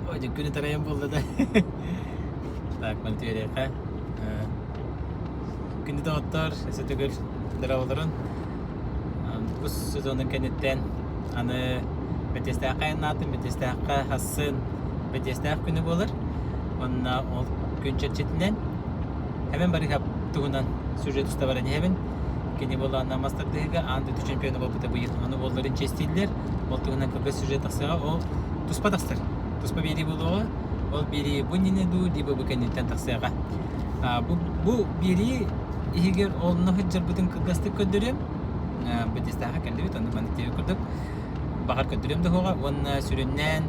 Ой, дьэ күнү тарайан буолла да. Так, маны түһэриэххэ. Күндү доҕоттор, өссө төгүл дорооболорун. Кус сезонун кэнниттэн аны Бэтиэстээххэ айаннаатым. Бэтиэстээххэ хассын Бэтиэстээх күнэ буолар. Уонна ол күн чэрчитинэн Хэмэн Барыһап туһунан сюжет уста баран иһэбин. Кини буолаанна мас тардыһыыга аан дойду чемпиона буолбута быйыл. Ону буолларын чиэстииллэр. Ол туһунан кылгас сюжет тахсыаҕа. Ол туспа тахсар. Туспа биэрии буолуоҕа. Ол биэрии бу иннинэ дуу, либо бу кэнниттэн тахсыаҕа. А, бу, бу биэрии иһигэр онно сылдьарбытын кылгастык көрдөрүөм. Бэтиэстээххэ кэллибит, онно маннык диэбит курдук. Баҕар көрдөрүөм да суоҕа. Уонна сүрүннээн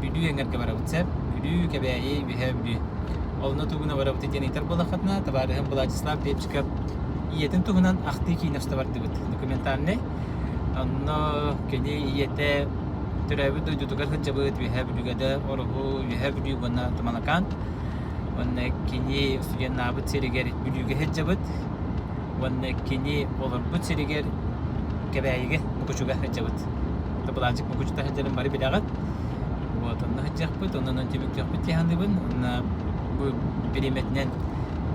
Бүлүү эҥэргэ барабыт сөп. Бүлүү, Кэбээйи, Үөһээ Бүлүү. Онно тугуна барабыт диэн ыйтар буоллаххытына, табаарыһым Владислав Лепчиков ийэтин туһунан ахтыы киинэ уста бардыбыт. Документальный. Онно кини ийэтэ төрөөбүт дойдутугар сылдьабыт, Үөһээ Бүлүүгэ да Ороһу, Үөһээ Бүлүү уонна Тамалакаан. Уонна кини студеннаабыт сиригэр Бүлүүгэ сылдьабыт. Уонна кини олорбут сиригэр Кэбээйигэ Мукучуга сылдьабыт. Былаанчык Мукучута сылдьарын бары билэҕит. Вот, онно сылдьыахпыт, онон түмүктүөхпүт дии саныыбын. Уонна бу бириэмэтинэн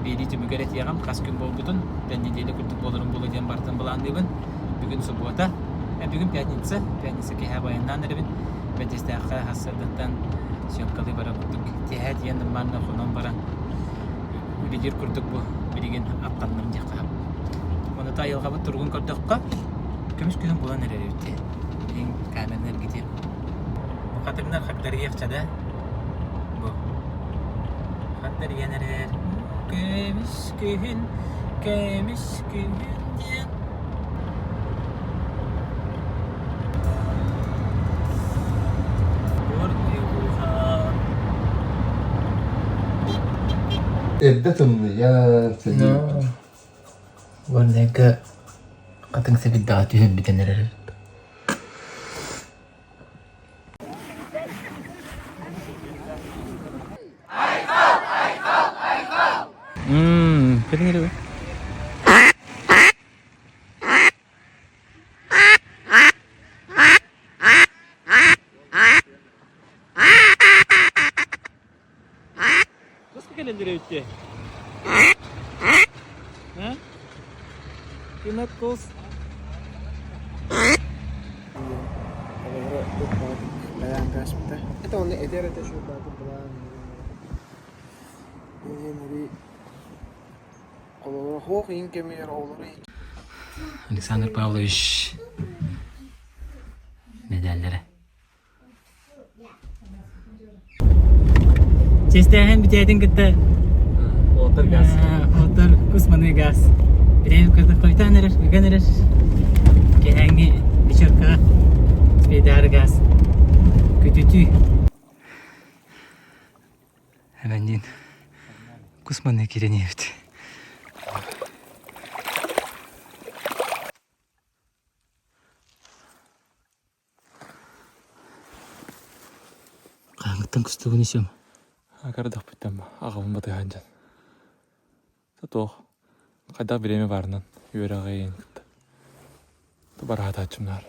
биэрии түмүгэр этиэҕим, хас күн буолбутун, нэдиэлэ курдук буоларын буолуо диэн барытын былаанныыбын. Бүгүн субуота, бүгүн пятница, пятница киэһэ баяннаан эрэбин. Бэтиэстээххэ сарсыардаттан съемкалыы барар курдук тиһэ тиийэн манна хонон баран үлэлиир курдук бу билигин аттанным диэххэ сөп. Ону айылҕабыт туругун көрдөххө, көмүс күһүн булан эрэр эбит дии. Билигин камераны эргитиэм. Бу хатыҥнар хагдарыйыахча да. Бу хагдарыйан эрэр. Көмүс күһүн, көмүс күһүн диэн. Эрдэ тымныйан сэлиэбит. Горнайга хатыҥ сэбирдэҕэ түһэн бүтэн эрэр эбит. Мм, кэлин Nasıl кэлэллэр эбит А? Пинакос. Это он эдэр это что былаан Александр Павлович медаллара. Честээһин бүтээтин кытта Отор газ. Отор кус маны газ. Бирэйим кытта хойтоон эрэр, ыган эрэр. Кэһээҥҥи вечеркаҕа спейдаары газ. Күтүтүү. Эбэнниин кус маны киирэн иһэбит. Хаһааҥҥыттан кустугун исиэм? Көрдөхпүттэн аҕабын батыһан дьон. Туох хайдах бириэмэ баарынан үөрэҕи кытта бараатааччым наар.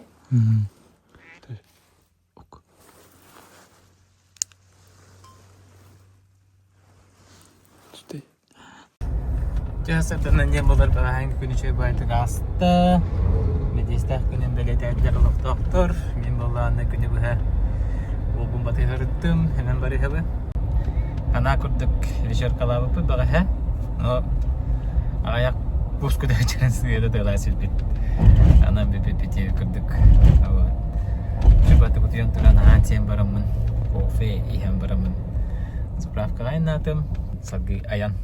Дьэ, сатанан диэн буолар бэҕэһээҥҥи күн үчүгэй баайытык ааста. Мэдиэстээх күнүн бэлиэтээтилэр олохтоохтор. Мин буоллаҕына күнү быһа уолбун батыһарыттым, эмэн барыһабын. Анаа курдук вечеркалаабыппыт бэҕэһээ. Но аҕыйах курс күтээччинэн сыыйа тыалаа сирбит. Анан бүппүт курдук. Вот. Чубаты утуйан туран аһаан сиэн бараммын, кофе иһэн бараммын. Заправкаҕа айаннаатым. Салгыы айан.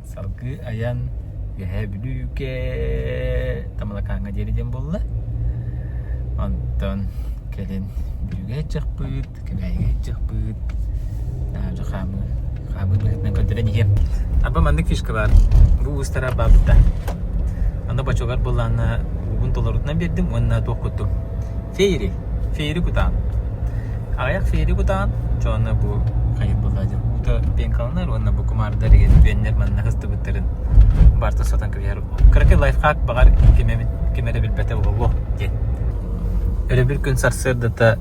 Салгыы айан Үөһээ Бүлүүгэ Тамалакааҥҥа диэри диэн буолла. Онтон кэлин Бүлүүгэ сылдьыахпыт, Кэбээйигэ сылдьыахпыт. Дьэ хаамыы, хаамыы быһыытынан көрдөрөн иһиэм. Арба маннык фишка баар. Бу уустара баабыта. Аны бочуогар буоллаҕына уубун толорутунан биэрдим уонна туох куттум. Фейри. Фейри кутаан. Аҕыйах фейри кутаан, дьоно бу хайыр буолла дьэ уута пенкаланар уонна бу кумаардар иһин үөннэр манна сыстыбыттарын барыта сотон кэбиһэр. Кыракый лайфхак баҕар ким эмит ким эрэ билбэтэ буолуо диэн. Өрөбүл күн сарсыардата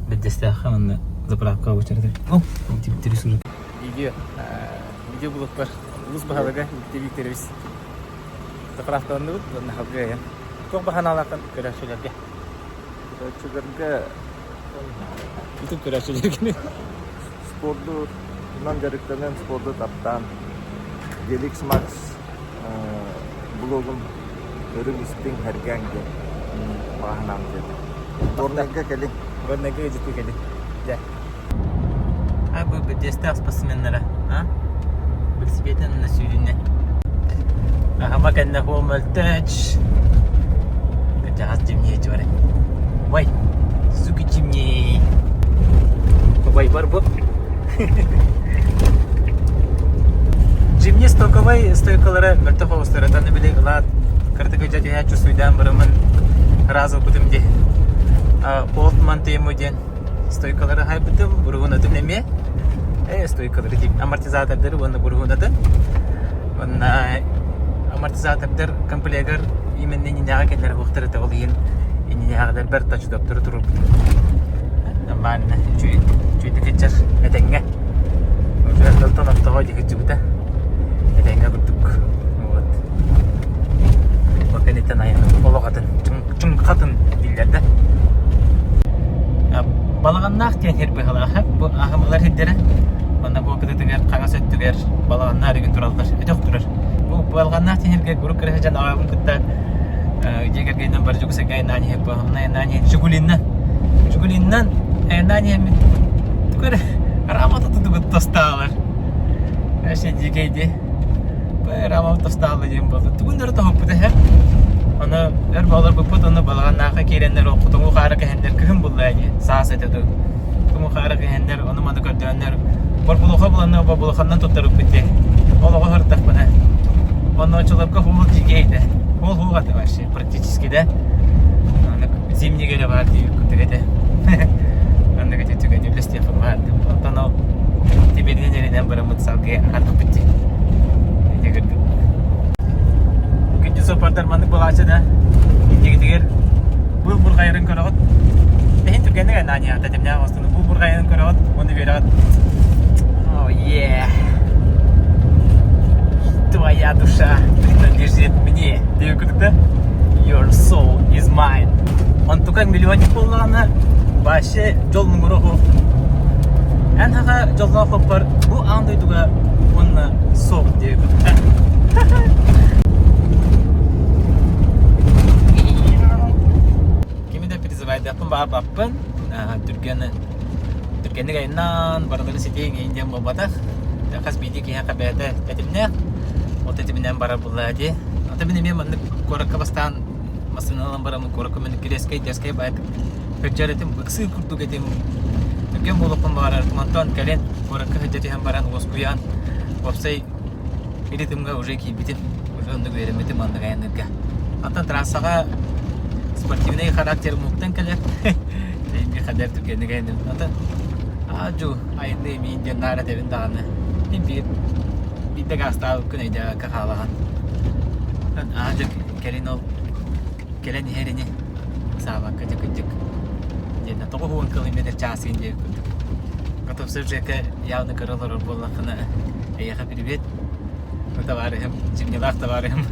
Бэрдьэстээххэ манна Заправка очерети. О, Видео, видео блогпар улус баһылыга Виктор Викторович заправкаланныбыт уонна халгы айан. Туох баһанаалаахтан көрөөччүлэргэ? Көрөөччүлэргэ Ютуб көрөөччүлэргэ спордунан дьарыктанан, спорду таптаан Геликс Макс блогун өрүҥ истиҥ сэргээҥ диэн баҕаһынаам диэн. Горнайга кэлиҥ. Горнайга ыдьытыы кэлиҥ. Дьэ. А бу бэдиэстээх спортсменнара, а? Велосипедынан сүүрүнэ. Аһама кэннэ хуо мөлтөч. Кырдьаҕас дьимниэ дьуоре. Вай, Сузуки Jimny. Вай бар бу. Jimny стоковай стойкалара мөлтөх оҕустара таны били ылаат кыратык дьэ түһээччи суйдаан бараммын ыраас ылбытым дии. Old Montemo диэн стойкалары хайбытым, буруһунатын эмиэ. Э, стойкалары диэн амортизатордары уонна буруһунатын. Уонна амортизатордар комплегар именно иннинээҕи кэллэр уохтар этэ ол иһин иннинээҕилэрбэр тачдоптору туруорбутум. Нормально, үчүгэй, үчүгэйдик сылдьар этэҥҥэ. Тылтан ортоҕо дии сылдьыбыта. Этэҥҥэ курдук. Вот. Ол кэнниттэн айан олох атын чуҥхатын дииллэр да. Балаҕаннаах диэн сир быһалааха. Бу аһымалар сирдэрэ. Манна бу кытытыгар хаҥас өттүгэр балаҕаннаах игин тураллар. Өтөх турар. Бу балаҕаннаах диэн сиргэ куруук кыра сылдьан аҕабын кытта дьиэ кэргэнинэн бары Дьокуускайга айаннаан иһэр буоллаҕына айаннаан иһэн Жигулиннан Жигулиннан айаннаан иһэммит тугу эрэ рамата тутугут тостаалар. Вообще дикэй дии. Рамам тостаалла диэн буолла. Тугун эрэ тоһуппут эһэ. Ону өр олорбуппут, ону балаҕаннаахха киирэннэр ол хотоҥу хаара кэһэннэр кыһын булла дии. Саас этэ дуу. Туму хаара кэһэннэр, ону маны көрдөөннөр борбулуха буланна борбулуханнан туттарыппыт дии. Ол оҕо сырыттахпына. Онно оччолорго хуул дьигэ этэ. Хуул хуул этэ вообще практически да. Аны зимний эрэ баар дии курдук этэ. Оннук ити түгэни үллэстиэхпин баҕардым. Оттон ол тибиринэн эринэн бараммыт салгыы аһарбыппыт дии. Ити курдук. Күндү суоппардар маннык буолааччы да иннигитигэр бу бурҕайарын көрөҕүт. Эһин түргэнник айнаан иһэҕит тэтимнээх оҕустуну бу бурҕайарын көрөҕүт уонна үөрэҕит. Oh yeah. Твоя душа принадлежит мне. Диэн курдук да. Your soul is mine. Онтукаҥ миллионник буоллаҕына вообще дьол муҥура суох. Эн хаха дьоллоох хоппор бу аан дойдуга уонна суох диэн курдук. Кими да призывайдыахпын баҕарбаппын. Түргэн түргэнник айаннаан барыларын ситиэҥ эйин диэн буолбатах. Хас биирдии киһиэхэ бэйэтэ тэтимнээх. Ол тэтиминэн барар буоллаа дии. Ата мин эмиэ маннык куоракка бастаан массыыналан бараммын куоракка мин кириэскэй дерзкэй баайдык сылдьар этим, ыксыы курдук этим. Түргэн буолуохпун баҕарарым. Онтон кэлин куоракка сылдьа түһэн баран уоскуйан уопсай ритмҥа уже киирбитим. Уже оннук үөрэммитим маннык айанныырга. Онтон трассаҕа спортивнай характер муктан кэлэр. Эйиҥҥэ хадэр түргэнник айанныым. Онтон аа-дьуу айанныым иин диэн наар этэбин даҕаны. Мин биир биирдэ гаастаабыккын өйдөөбөккө хаалаҕын. Аа-дьуу кэлин ол кэлэн иһэр ини саабакка дьэ кырдьык диэн тоҕо уһугун кылыйма эдэр чаасыгын диэбит курдук. Готовцев Жека явно көрө олорор буоллаххына эйиэхэ привет. Бу табаарыһым, дьиҥнэлээх табаарыһым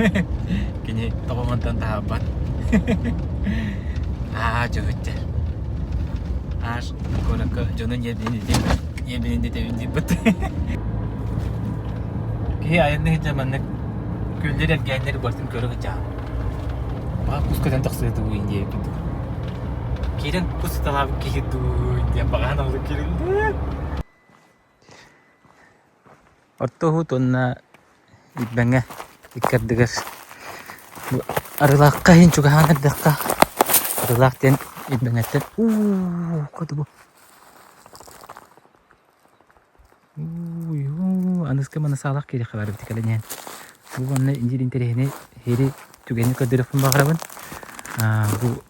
кини тоҕо мантан таһаарбат. Аа, дьүһүттэ. Аж куоракка дьону ньиэрбинин дитэбин диэбит. Киһи айанныыр дьэ маннык күллэр эргээннэр барытын көрө сылдьаҕын. Баҕар кус көтөн тахсыа дуу диэбит курдук. Киирэн кус сыталаабыт киһи дуу диэн баҕаһын олох киириллэр. Орто уһут уонна Илбэҥэ икки ардыгар бу Арыылаахха иһин чугаһаан эрдэххэ Арыылаах диэн Илбэҥэттэн уу хоту Уу, аныска маны саалах киириэххэ баар эбит кэлэн иһэн. Бу манна биир интэриэһинэй иһири түгэни көрдөрүөхпүн баҕарабын. Бу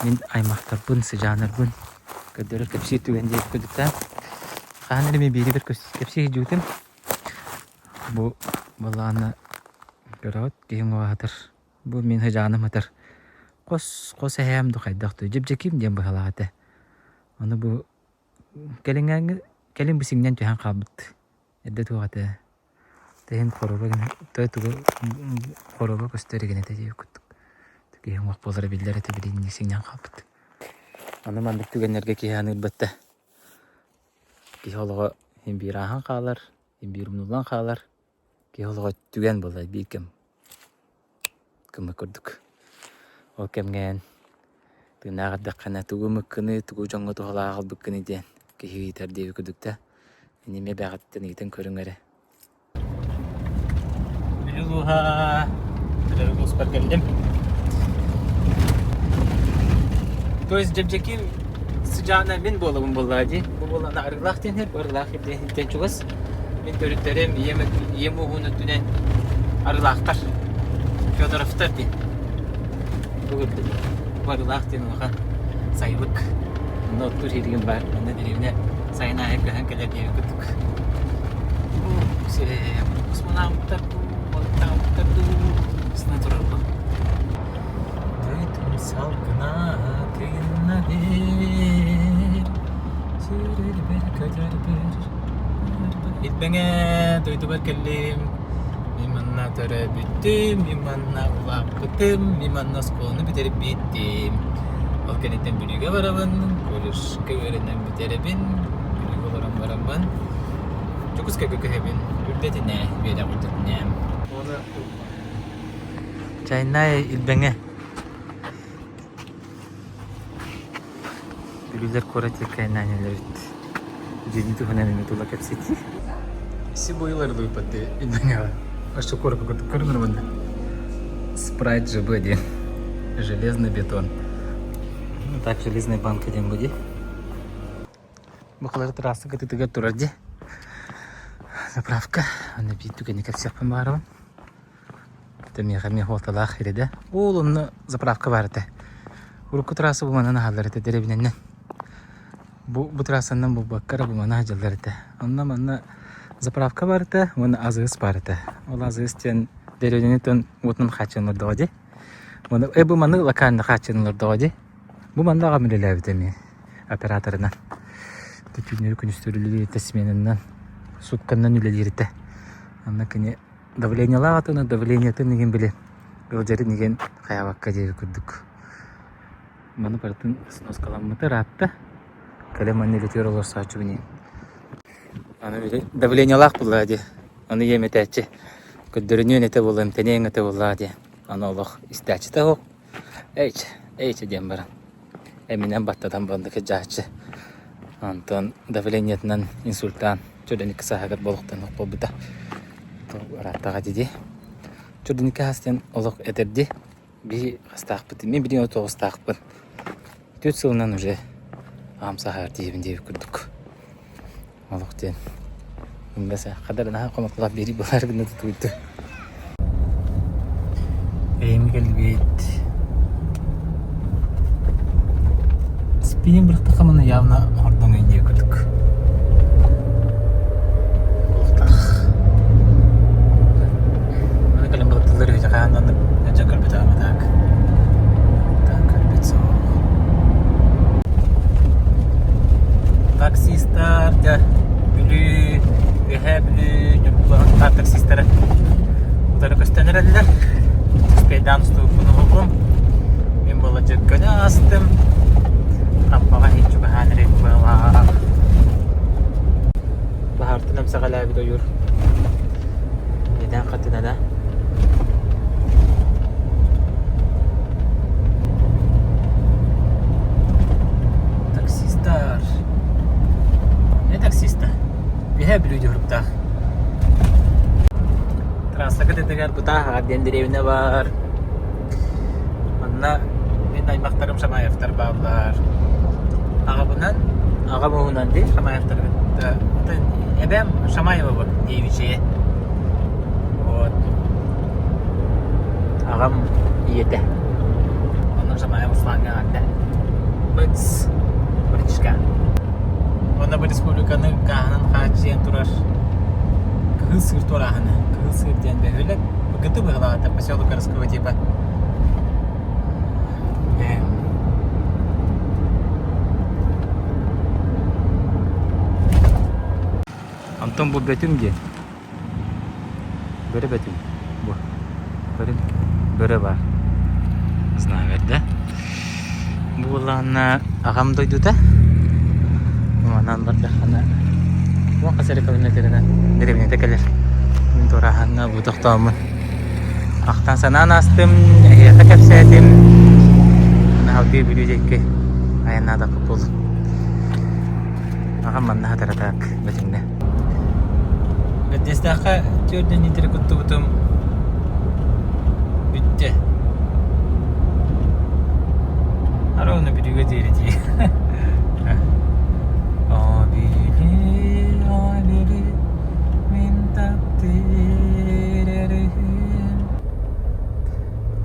мин аймахтарбын, сыдьааннарбын көрдөрөр кэпсиир түгэн диэбит курдуктаах. Хаһан эрэ мин бииригэр кэпсии сылдьыбытым. Бу былаана көрөҕүт, киһи уҥуоҕа сытар. Бу мин сыдьааным сытар. Хос хос эһээм дуу хайдах дуу дьэбдьэкиим диэн быһалаах этэ. Ону бу. Кэлиҥҥээҥҥи кэлин бу сиҥнэн түһэн хаалбыт. Эрдэ туох этэ Тэһин хоруоба тугу хоруоба көстөр игин этэ диэбит курдук. Киһи уҥуох буолара биллэр этэ билигин сиҥнэн хаалбыт. Аны маннык түгэннэргэ киһи аныырбат да киһи олоҕо син биир ааһан хаалар, син биир умнуллан хаалар. Киһи олоҕо түгэн буолар биир кэм гыммыт курдук. Ол кэмҥэ эн тыыннаах эрдэххинэ тугу ымыккыный, тугу дьоҥҥо туһалаах аҕалбыккыный диэн киһи ыйытар диэбит курдук да ини эмиэ бэҕэттэн ыйытан көрүҥ эрэ. Бүлүү улууһа Бүлүү улууспар кэллим. То есть дьэбдьэки сыдьаана мин буолабын буоллаа дии. Бу буоллаҕына Арыылаах диэн иһэр, Арыылаах диэн чугас. Мин төрүттэрим ийэм, ийэм ууһун өттүнэн Арыылаахтар, Федоровтар диэн. Бу бу Арыылаах диэн улахан сайылык. Онно оттуур сиригин баар. Онно дэриэбинэ сайын аайы көһөн кэлэр диэбит курдук. Космонавттар дуу, балыктаабыттар дуу, сына турар бу. Дойдум салгына тыынна бер, сүрүрбэр көтөрбөр. Илбэҥэ дойдубар кэллим, мин манна төрөөбүтүм, мин манна улааппытым, мин манна оскуоланы бүтэрбитим. Ол кэнниттэн Бүлүүгэ барабын, колледжка үөрэнэн бүтэрэбин, Бүлүүгэ олорон бараммын, Дьокуускайга көһөбүн, үрдэтинэ, үөрэх үрдэтинэ. Чайная Илбэҥэ Бүлүүлэр куорат кайнаанелерит дьиэни туһунан эмиэ тула кэпсэтии. Си буйлар дуйпатты Илбэҥэҕэ. Аща куоракка курдук көрүҥэр манна. Спрайт ЖБ диэн. Железный бетон. Ну так, железная банка диэн бу дии. Бу трасса кытытыгар турар дии. Заправка. Аны биир түгэни кэпсиэхпин баарабын. Это миэхэ эмиэ суолталаах ирэдэ. Ол онно заправка баар этэ. Урукку трасса бу манан аһаллар этэ дэриэбинэннэн. Бу, бу трассанан булбакка эрэ бу маны аһдьаллар этэ. Онно манна заправка баар этэ уонна АЗС баар этэ. Ол АЗС диэн дэриэбинэни уотунан хааччыннардаҕа дии. Уонна э бу маны локально хааччыннардаҕа дии. Бу манна аҕам үлэлээбитэ эмиэ операторынан. Түүннэри күнүстэри үлэлиир этэ сменанан, сутканан үлэлиир этэ. Онно кини давлениелаах атына давлениетын игин били ыалдьарын игин хайаабакка диэри курдук. Маны барытын сноскаламмыта ыраатта. Кэлэ манна үлэтигэр олорсооччубун иһин. Аны били давлениелаах буоллаа дии. Аны ийэм этээччи көрдөрүнүөн этэ буолла, эмтэниэҥ этэ буоллаа дии. Аны олох истээччитэ суох. Эйчэ, эйчэ диэн баран эминэн баттатан бандык дьааччы. Онтон давлениетынан инсультаан чөрдүнүккэ сааһыгар буолуохтан буолбута. Ырааттаҕа дии. Чөрдүнүккэ саас диэн олох этэрди. Биһи хастаахпыт, мин билигин тоҕустаахпын. Түөрт сылынан уже аҕам сааһыгар тиийэбин диэбит курдук. Олох диэн Мындаса хадара наһаа хомолтолоох биэрии буолар гына тутуйду. Эйим кэлбит. Спиннинг бырахтахха маны явно хордоҥ диye курдук. Буолуохтаах. Маны кэлин балыктыылар үһү хаһан оннук дьон көрбөтөҕүм так. Так көрбүт суох. Таксистар дьэ Бүлүү, Үөһээ Бүлүү, Ньурба таксистара утары көстөн эрэллэр. Успейдаан устубуппун уһугум. Мин буола Дьөккөнү аастым. Хампаҕа иһин чугаһаан эрэй быалаах. Баһаартан эмсэҕэлээбит ойуур иэдээн хатынана. Таксистар. Не таксиста? Үһээ Бүлүү дьуһуруктаах. Трасса кытытыгар Бутааһаҕар диэн дэриэбинэ баар. Манна мин аймахтарым Шамаевтар бааллар. Аҕабынан, аҕам уһунан дии Шамаевтары кытта. Эбэм Шамаева вот девичья. Вот. Аҕам ийэтэ. Онно Шамаев Руслаҥҥа эҕэрдэ. Быц. Братишка. Уонна бу республиканы гааһынан хааччыйан турар Кыһыл Сыыр туорааһына. Кыһыл Сыыр диэн бөһүөлэк. ГТ быһалаата поселок городского типа. Оттон бу Бөтүҥ диэн. Бөрө Бөтүҥ. Бу. Көрүҥ. Бөрө баар. Знаю, да? Бу буоллаҕына аҕам дойдута. Манан бардаххына уон хас эрэ километрынан дэриэбинэтэ кэлэр. Мин туорааһыҥҥа бу тохтооммун. Ахтан санаан аастым, эһиэхэ кэпсээтим. Наһалгыы Бүлүү диэки айаннаатахпыт буоллун. Аҕам манна хатара так Бөтүҥҥэ. Бэрдиэстээххэ түөрдэн литрэ куттубутум бүттэ. Ара оны Бүлүүгэ диэри дии. О Бүлүү, о Бүлүү, мин таптыыр өрүһүм.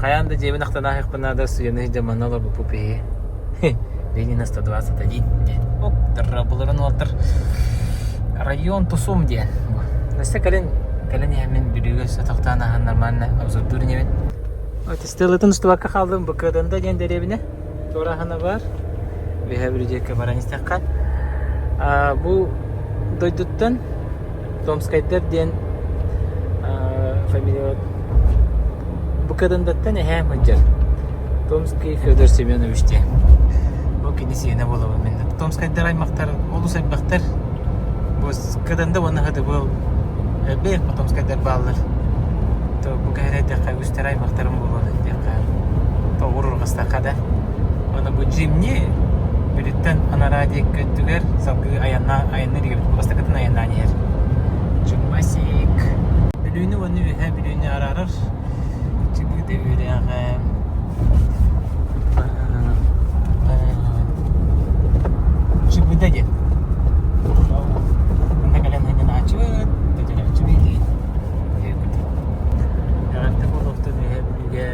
Хайаан да дьиэбин ахтан ааһыахпын наада, суйаны сылдьан манна олорбуппут биһиги. Ленина 121 диэн. Оп, былырын уолтар район Тусум диэн. Өссө кэлин кэлин иһэммин Бүлүүгэ өссө тохтоон аһан нормально обзордуур инибин. Стеллатын устубакка хаалдым Быкыаданда диэн дэриэбинэ туораһына бар. Үөһээ Бүлүү баран истэххэ. Бу дойдуттан Томскайдар диэн фамилия Быкадандаттан эһээм сылдьар. Томский Федор Семенович диэн. Бу кини сиэнэ буолабын мин. Томскайдар аймахтар олус элбэхтэр. Бу Кыданда уонна Хатыбыл элбэх Томскайдар бааллар. То бу кэһэрэйдэххэ үгүстэр аймахтарым буолуо диэххэ тоҕур урҕастахха да. Уонна бу Джимни Бүлүттэн анараа диэки өттүгэр салгыы айаннаа айанныыр игибит. Бастакытын айаннаан иһэр. Джиммасик. Бүлүүнү уонна Үөһээ Бүлүүнү араарар Чыгыыта үөрэҕэ Чыгыыта диэн. Манна кэлэн сынньанааччыбыт, төтөлөөччүбүт диэн. Эҕэрдэ буолуохтун Үөһээ Бүлүүгэ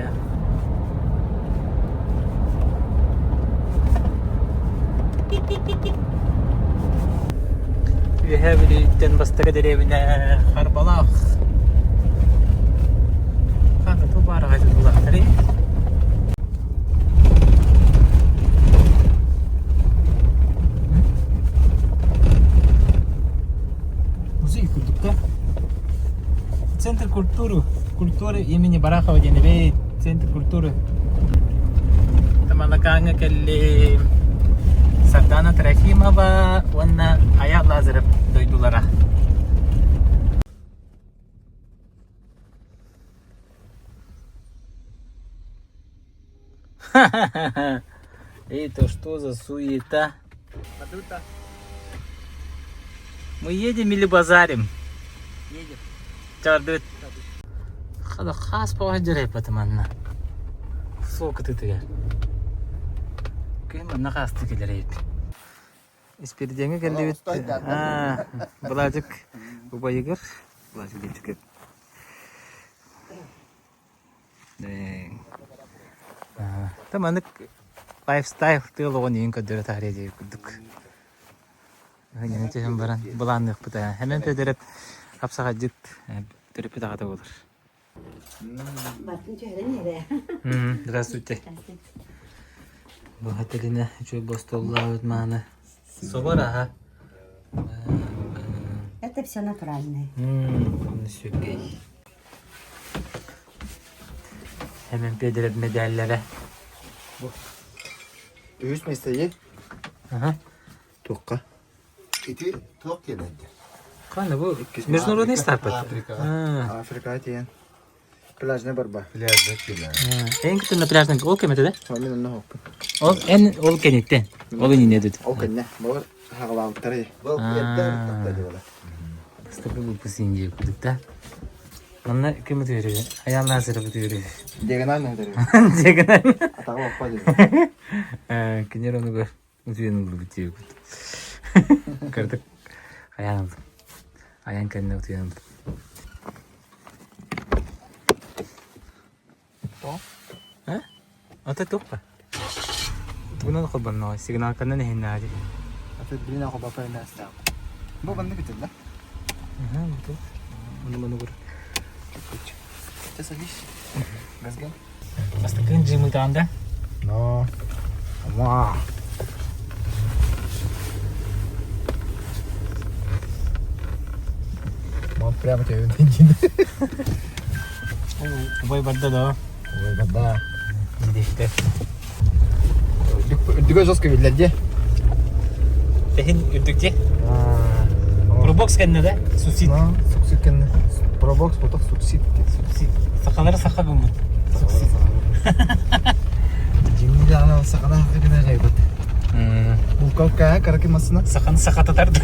Үөһээ Бүлүүттэн бастакы дэриэбинэ Харбалаах. Ханна ту баараҕай тутуулаахтарый? Музей курдук да? Центр культуры, культуры имени Барахова диэн эбит. Центр культуры. Тамалакааҥҥа кэллим. Сардана Трофимова уонна Ая Лазарев дойдулара. Ха-ха-ха! Это что за суета? Мы едем или базарим? Едем. Чардыт. Хада хаас поҕа манна. Суол кытыытыгар. Күн манна хаасты кэлэр эбит. Испирдиэҥҥэ кэллибит. Былаадьык убайыгар. Былаадьык диэччик. Та маннык лайфстайл тыал оҕон иһин көрдөрө таарыйа диэбит курдук. Ыһынньаны түһэн баран былаанныахпыт ээ. Хэмэн Федоров хапсаҕайдьыт төрөппүт аҕата буолар. Бартын түһэрэн иһэрэ. Здравствуйте. Бу хатылина үчүгэй бостоллаабыт мааны. Собор аха. Это все натуральное. Сүргэй. Хэмэн Федоров медаллара. Үһүс миэстэги Аха. Туохха? Ити туох диэн Ханна бу международный старт Африкаҕа. Африкаҕа тиийэн пляжный барба. Пляжда кэлэр. Эн кытта пляжный ол кэмэтэ да? Мин онно хоппун. Ол эн ол кэнниттэн. Ол иннинэ дут. Ол кэннэ. Балар хаҕалаабыттар. Был эрдэ тахта дьыбала. Бастакы выпуск диye курдук да. Манна ким үтүөрү? Аян Лазарев үтүөрү. Диагональ үтүөрү. Диагональ. Атаҕа баппа диye. Кинер онугар Утуйан ыллыбыт диэбит. Кырдык айаан ылдым. Айан кэннэ утуйан ылдым. А? Ата туохха? Тугунан холбонноҕой? Сигналканан иһиннэҕэ дии. Ата билин холбоппо эмээстээх. Бу маннык этиллэ. Аха, бу. Ону маны кур. Ты садись. Газган. Бастакы жимытаан да? Но. Ама. Прямо тебе дин. Убай барда да. Убай барда. Дидихте. Үрдүгө жестко биллэр дии. Тэһин үрдүк дии. Пробокс кэннэ да? Суксид. Суксид кэннэ. Пробокс потох суксид. Суксид. Сахалары саха гыммыт. Суксид. Дьиҥни даҕаны саханы саха гына жайбыт. Булкалка караки масына. Саханы сахатытар да.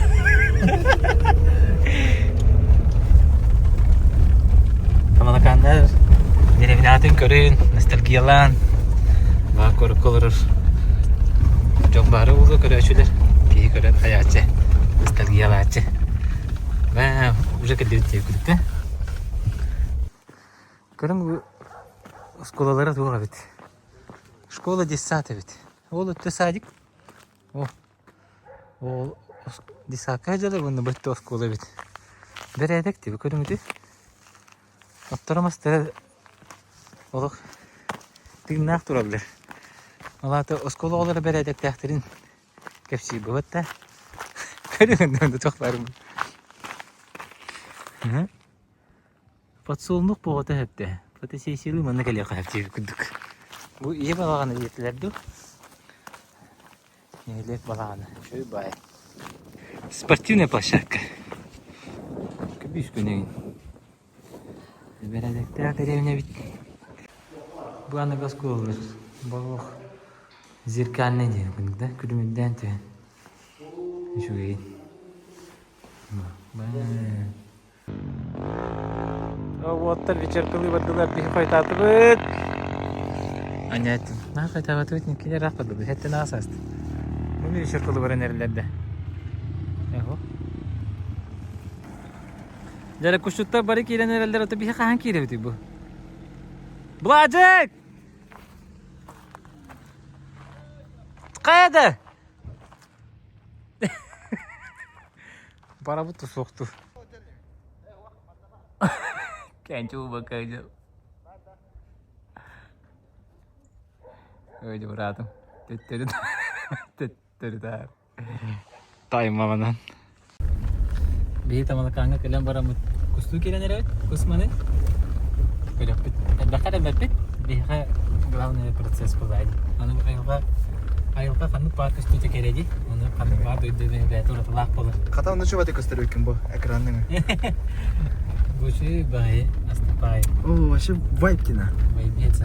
Тамалакааннар деревнятын көрүн, ностальгиялаан, баа куоракка олорор дьон баары буолуо көрөөчүлэр, киһи көрөн хайааччы, ностальгиялааччы. Баа, уже кэллибит диэбиккүтэ. Көрүҥ бу оскуолалара туох эбит? Школа детсад эбит. Ол өттө садик. О, ол детсадка дьалар уонна бу өттө оскуола эбит. Бэрээдэк диби көрүҥүтүй. Отторо мастара олох тыыннаах тураллар. Ол аата оскуола оҕолоро бэрээдэктээхтэрин кэпсиир буолбат да. Көрүҥ туох баарым. Подсолнух буоҕата сөптө. Фотосессиялыы манна кэлиэххэ сөп диэбит курдук. Бу ийэ балаҕана диэтилэр дуу? Нэһилиэк балаҕана. Үчүгэй баай. Спортивная площадка. Көбүс күнүн. Бэрээдэктээх дэриэбинэбит. Бу аныгы оскуолалар болуох зеркальный диэн курдук да күлүмүрдээн түһэн. Үчүгэйин. Уоттар вечеркалыы бардылар биһи хойутаатыбыт. Аня эттим. Наа хойутаабатыбыт никкилер ыраах бардыбыт. Эттен аас ааст. Бу вечеркалыы баран эрэллэр да. Эхо. Дьэ кусчуттар бары киирэн эрэллэр ото биһи хаһан киирэбитий бу? Бладжик! Хайда? Барабыт суохту. Кэнчу бакайды. Өйдө быраатым. Төттөрү төттөрү таар. Таймаланан. Биһи Тамалакааҥҥа кэлэн бараммыт кустуу киирэн эрэбит. Кус маны. Көрөхпүт. Элбэххэ эрэммэппит. Биһиэхэ главный процесс бывает. Аны айылҕа айылҕа ханнык баар көстүүтэ кэрэ дии. Ону ханнык баар дойду бэйэтэ уратылаах буолар. Хата онно чубаты көстөр бу экранныҥы. Бу бай, астапай. О, вообще вайб тина. Вайбец.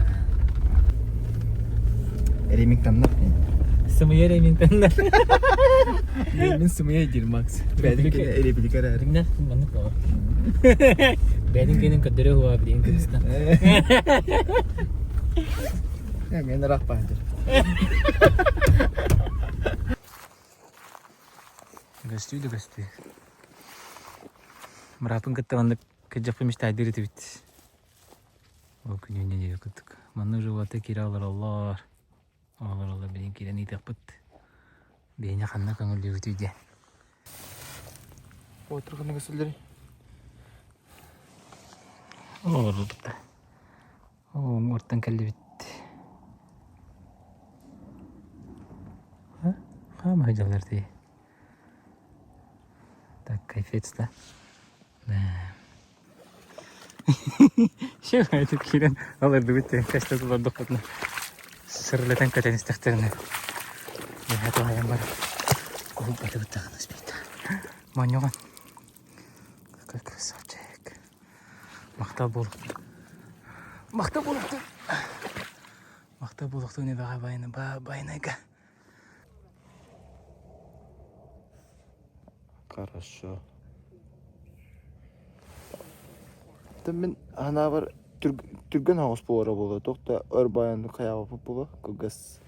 Ремингтоннар. Сымыйа Ремингтоннар. Мен сымыйа диир Макс. Бэйдин кene реплика эрэр. Ригнер маннык буолар. Бэйдин кенин көрдөрө хуа билин кыбыстан. Мен ыраах баһдыр. Көстүү да көстүү. Бырааппын кытта маннык кырдьахпын мечтайдыыр этибит. Ол күнүнэн диэки курдук. Манна уже уота киирэ олороллор. Олороллор билин киирэн ыытыахпыт. Биһини ханна көҥүллүүбүтүй диэн. Отыр ханна көстөллөрүй? Олорбут. Оо, уҥуортан кэллибит. Хаама сылдьаллар дии. Так, кайфец да. Все, это киирэн алардыбыт диэн кэстэ олордохпутуна сырылатан көтөн истэхтэринэ Миэхэ туһайан баран уһуйбатыбыт даҕаны успейта. Монньоҕон. Какой красавчик. Махтал буолуохтун. Махтал буолуохтун. Махтал буолуохтун эбэҕэ байына ба байынайга. Хорошо. Мин анаабар түргэн оҕус буолара буолуо, туох да өр байан хайаабаппыт буолуо, кылгас.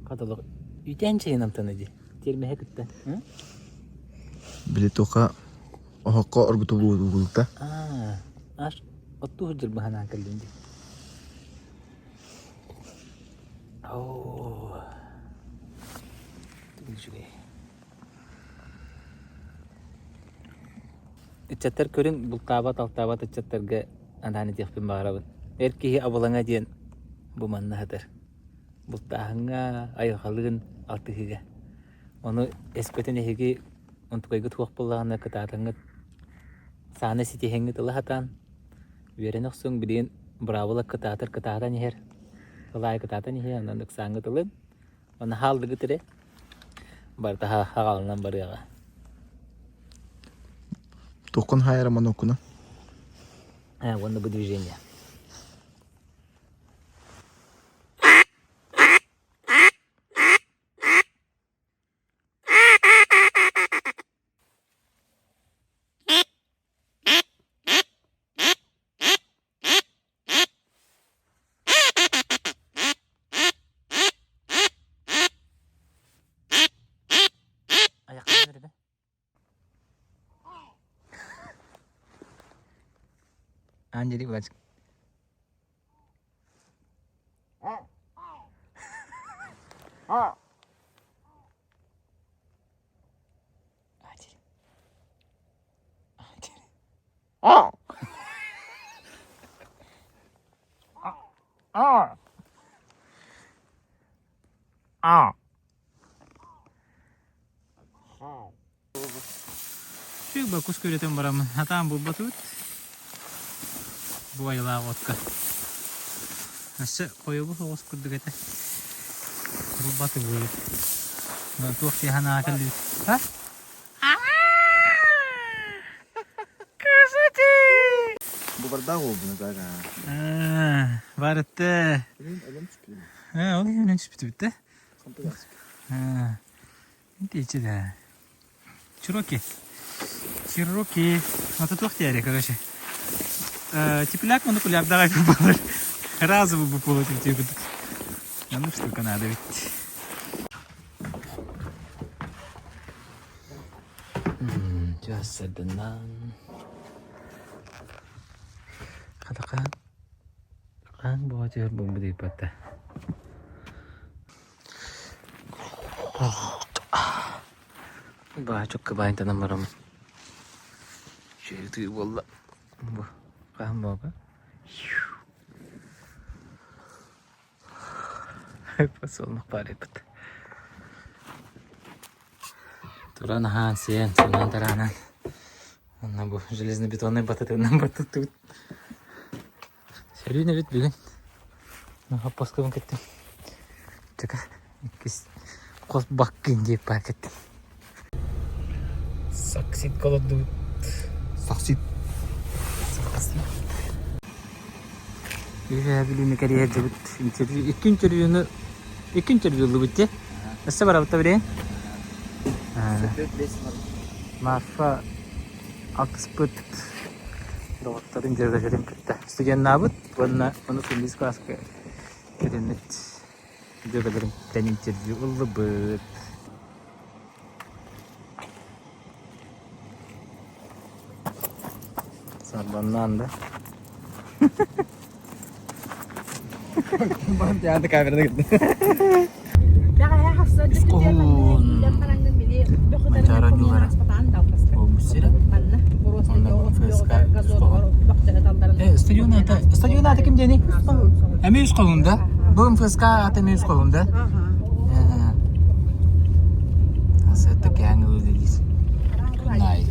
Хатылык үтэн чайын амтана дии. Тиэрмэһэ кытта. Били туха оһоххо оргутуллубута. Аа, аш оттуу сылдьар быһанаан кэллим дии. Оо, үчүгэй. Ыччаттар көрүн бултаабат, алтаабат ыччаттарга анаан этиэхпин баҕарабын. Эр киһи абылаҥа диэн. Бу манна сытар. Бултааһыҥҥа, айылҕалыын алтыһыыга. Ону эспэтин эһиги онтукайгыт суох буоллаҕына кытаатаҥҥыт сааны ситиһэҥҥит ыла сатаан үөрэнэ охсуҥ билигин быраабыла кытаатар кытаатан иһэр ылаайы кытаатан иһэр онон ыксааҥҥыт ылын Ону хаалдыгыт эрэ барыта хаҕалынан барыаҕа. Туоххун хаайара моноккуна? Э, уонна бу движение. Ayaklarını nerede? Anjali бач. Анжели. Анжели. Шүг кус көрөтөн бараммын хатаан булбатыбыт. Бу айылаах отка. Өссө хойобу соҕус курдук этэ. Булбатыбыт. Туох тиэхэн аа кэллибит. А? Бу бардаах уолбуна так Барытты. Ол иһинэн түспүтүбүт да. Интиичи да. Чироки. Чироки. Ата туох диэри, короче. Тепляк монокулярдаҕай буолар. Разовый бу получил курдук. Маннык штука надо ведь. Чассадынан. Хатахан. Хаан боҕотугар буолбут ыйпатта. Баачыкка баайтанан бараммын. Үчүгэй буолла. Бу хаһан буолла? Подсолнух баар эбит. Туран аһаан сиэн, суунан тараанан. Онно бу железнобетоннай батытынан батыттыбыт. Сөрүүн эбит бүгүн. Хаппаскабын кэттим. Чака иккис хос баккын диэп баар кэттим. Саксит колордубут. Саксит. Саксит. Үһээ Бүлүүнү кэрийэ сылдьыбыт интервью икки интервьюну икки интервью ыллыбыт дии. Өссө барабыт да билигин? Марфа алтыспыт доҕотторун дьүөгэлэрин кытта студеннаабыт уонна ону финдис класска кэлиммит дьүөгэлэриттэн интервью ыллыбыт. Сарбаннаан да. Баан камераны кытта. Манчаары оонньуулара буолбут сирэ. Онно ФСК Үс Стадион аата стадион аата ким диэний? Эмиэ үс холун да? Бу МФСК аата эмиэ үс холун да? Асетта кээҥ үлэлиир. Күн аайы.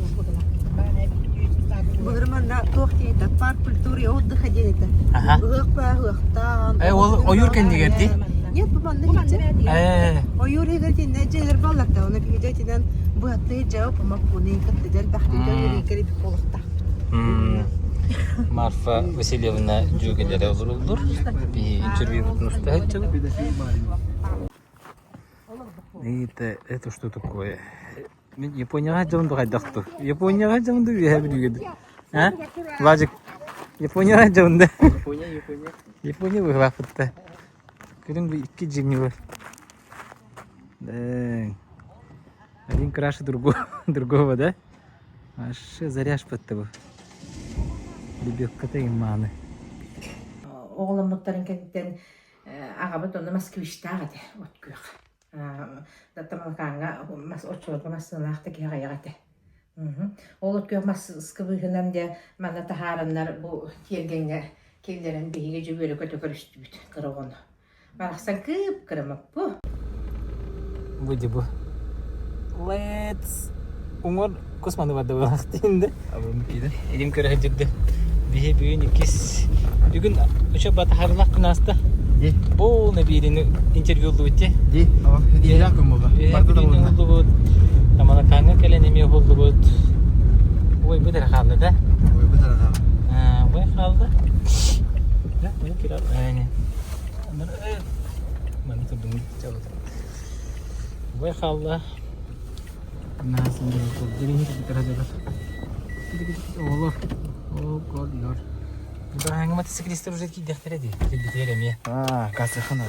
Былыр манна туох диэтэ парк культуры и отдыха диэн этэ. Аха. Ыһыах ыһыахтаан. Э, ол ойуур кэннигэр дии? Нет, бу манна хитчэ. Э. Ойуур иһигэр тиннэ дьиэлэр балларда, оны биһиги итинэн быһаттыы дьаап маппуны кытта дэлбэхтик дьон икки буолуохтаах. Марфа Васильевна дьүөгэлэрэ олоруллар. Биһи интервьюбутун уста сылдьабыт. Это, это что такое? Мин Японияҕа дьон хайдахту? Японияҕа дьон үөһэ бүлүүгэ А? Владик, Японияҕа дьон да? Япония, Япония. Япония быһылаахпытта. Күнүн бу икки дьиҥи бар. Да. Один краше другого, другого, да? Аше заряж бу. Лебедката иманы. Оҕоломмуттарын кэнниттэн аҕабыт онно москвичтаах этэ от күөх. Тамалакааҥҥа мас оччолорго массыыналаах да киһи аҕыйах этэ. Ол от күөх мас ыскыбыыһынан дьэ манна таһаараннар бу тиэргэҥҥэ. Киллэрэн биһиги дьүгүөрү көтө көрүстүбүт кыра оҕону. Барахсан кыып-кыра моппу. Бу ди бу. Let's уҥуор космоны барда буолаахтыын да. Илим көрө сылдьырды. Биһи бүгүн иккис бүгүн үчө батаһарылах күн ааста. Полный биирини интервьюллубут те. Ди, һэдиэлээх күн буолла. Барда да уһуллубут. Тамалакааҥҥа кэлэн эмиэ уһуллубут. Ой, бу эрэ хаалла да? Ой, бу эрэ хаалла. Ой хаалла. Да, ой кирал. Маны турдум. Ой хаалла. Оҕолор, оҕолор. Быраһааҥҥа мотоциклистар уже киирдэхтэрэ дии, кэлбитигэр эмиэ. Аа, кассахан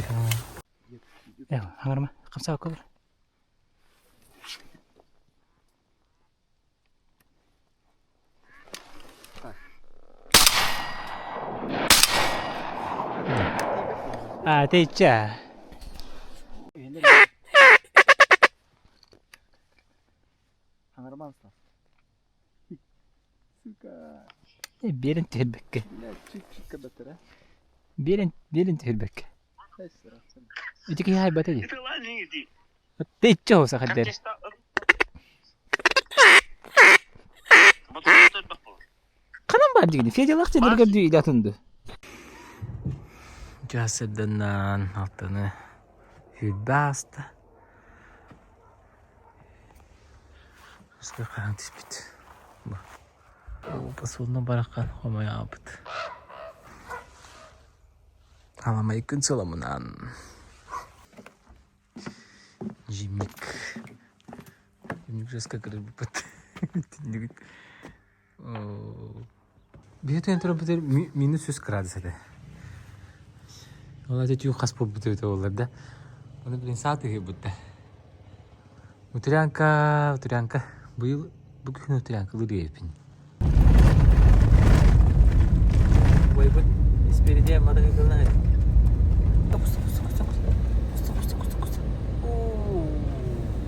Хаҥарма, хамсаакка олор. А, ты ча. Хаҥарман Сука. Биэрэн түһэрбэккэ. Чик-чик кэбэтэрэ. Биэрэн, биэрэн түһэрбэккэ. Ити киһи хайбата дии. Тэйчэ хоса хаддер. Ханан бар дигини? Федялах тедерге дүү илатынды. Жасырданнан алтыны хүрбэ аста. Өскө хаһан түспүт. Посулна барахан хомойаабыт. Халамай күн сыламынан. Жимник. Жимник жестко кырбыппыт. Түннүгүт. Биһи туран минус 100 градус этэ. Ол аты түү хас буолбут эбитэ буоллар да. Ону билин саа тыһыйбыт да. Утрянка, утрянка. Быйыл бу күһүн утрянкалыыр эбиппин. Бойбут спереди мотоциклына Куста, куста, куста, куста, куста, куста, куста.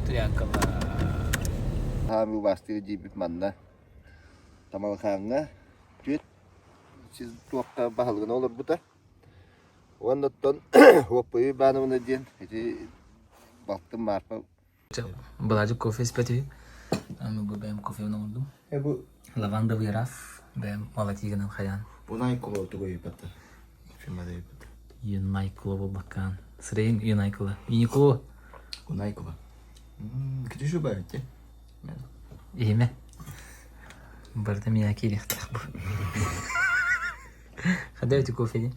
Утрянкалар. Хаамыы убаастыыр диибит манна Тамалхааҥҥа түөрт сис туохха баһылыгына олорбута. Уонна оттон Уоппуйу Ивановна диэн ити балтым Марфа Былаадьык кофе испэт үһү. Бу бэйэм кофебын оҥордум. Бу Лавандовый раф бэйэм малатигынан хайаан. Бу Найкула тугу ыйыппата? Фирмада ыйыппата. Юнайкула буолбаккаан. Сырайын Юнайкула. Юникула. Унайкула. Кити şu баар Иһимэ. Барыта миэхэ киириэхтээх бу. Хада эти кофе диэн?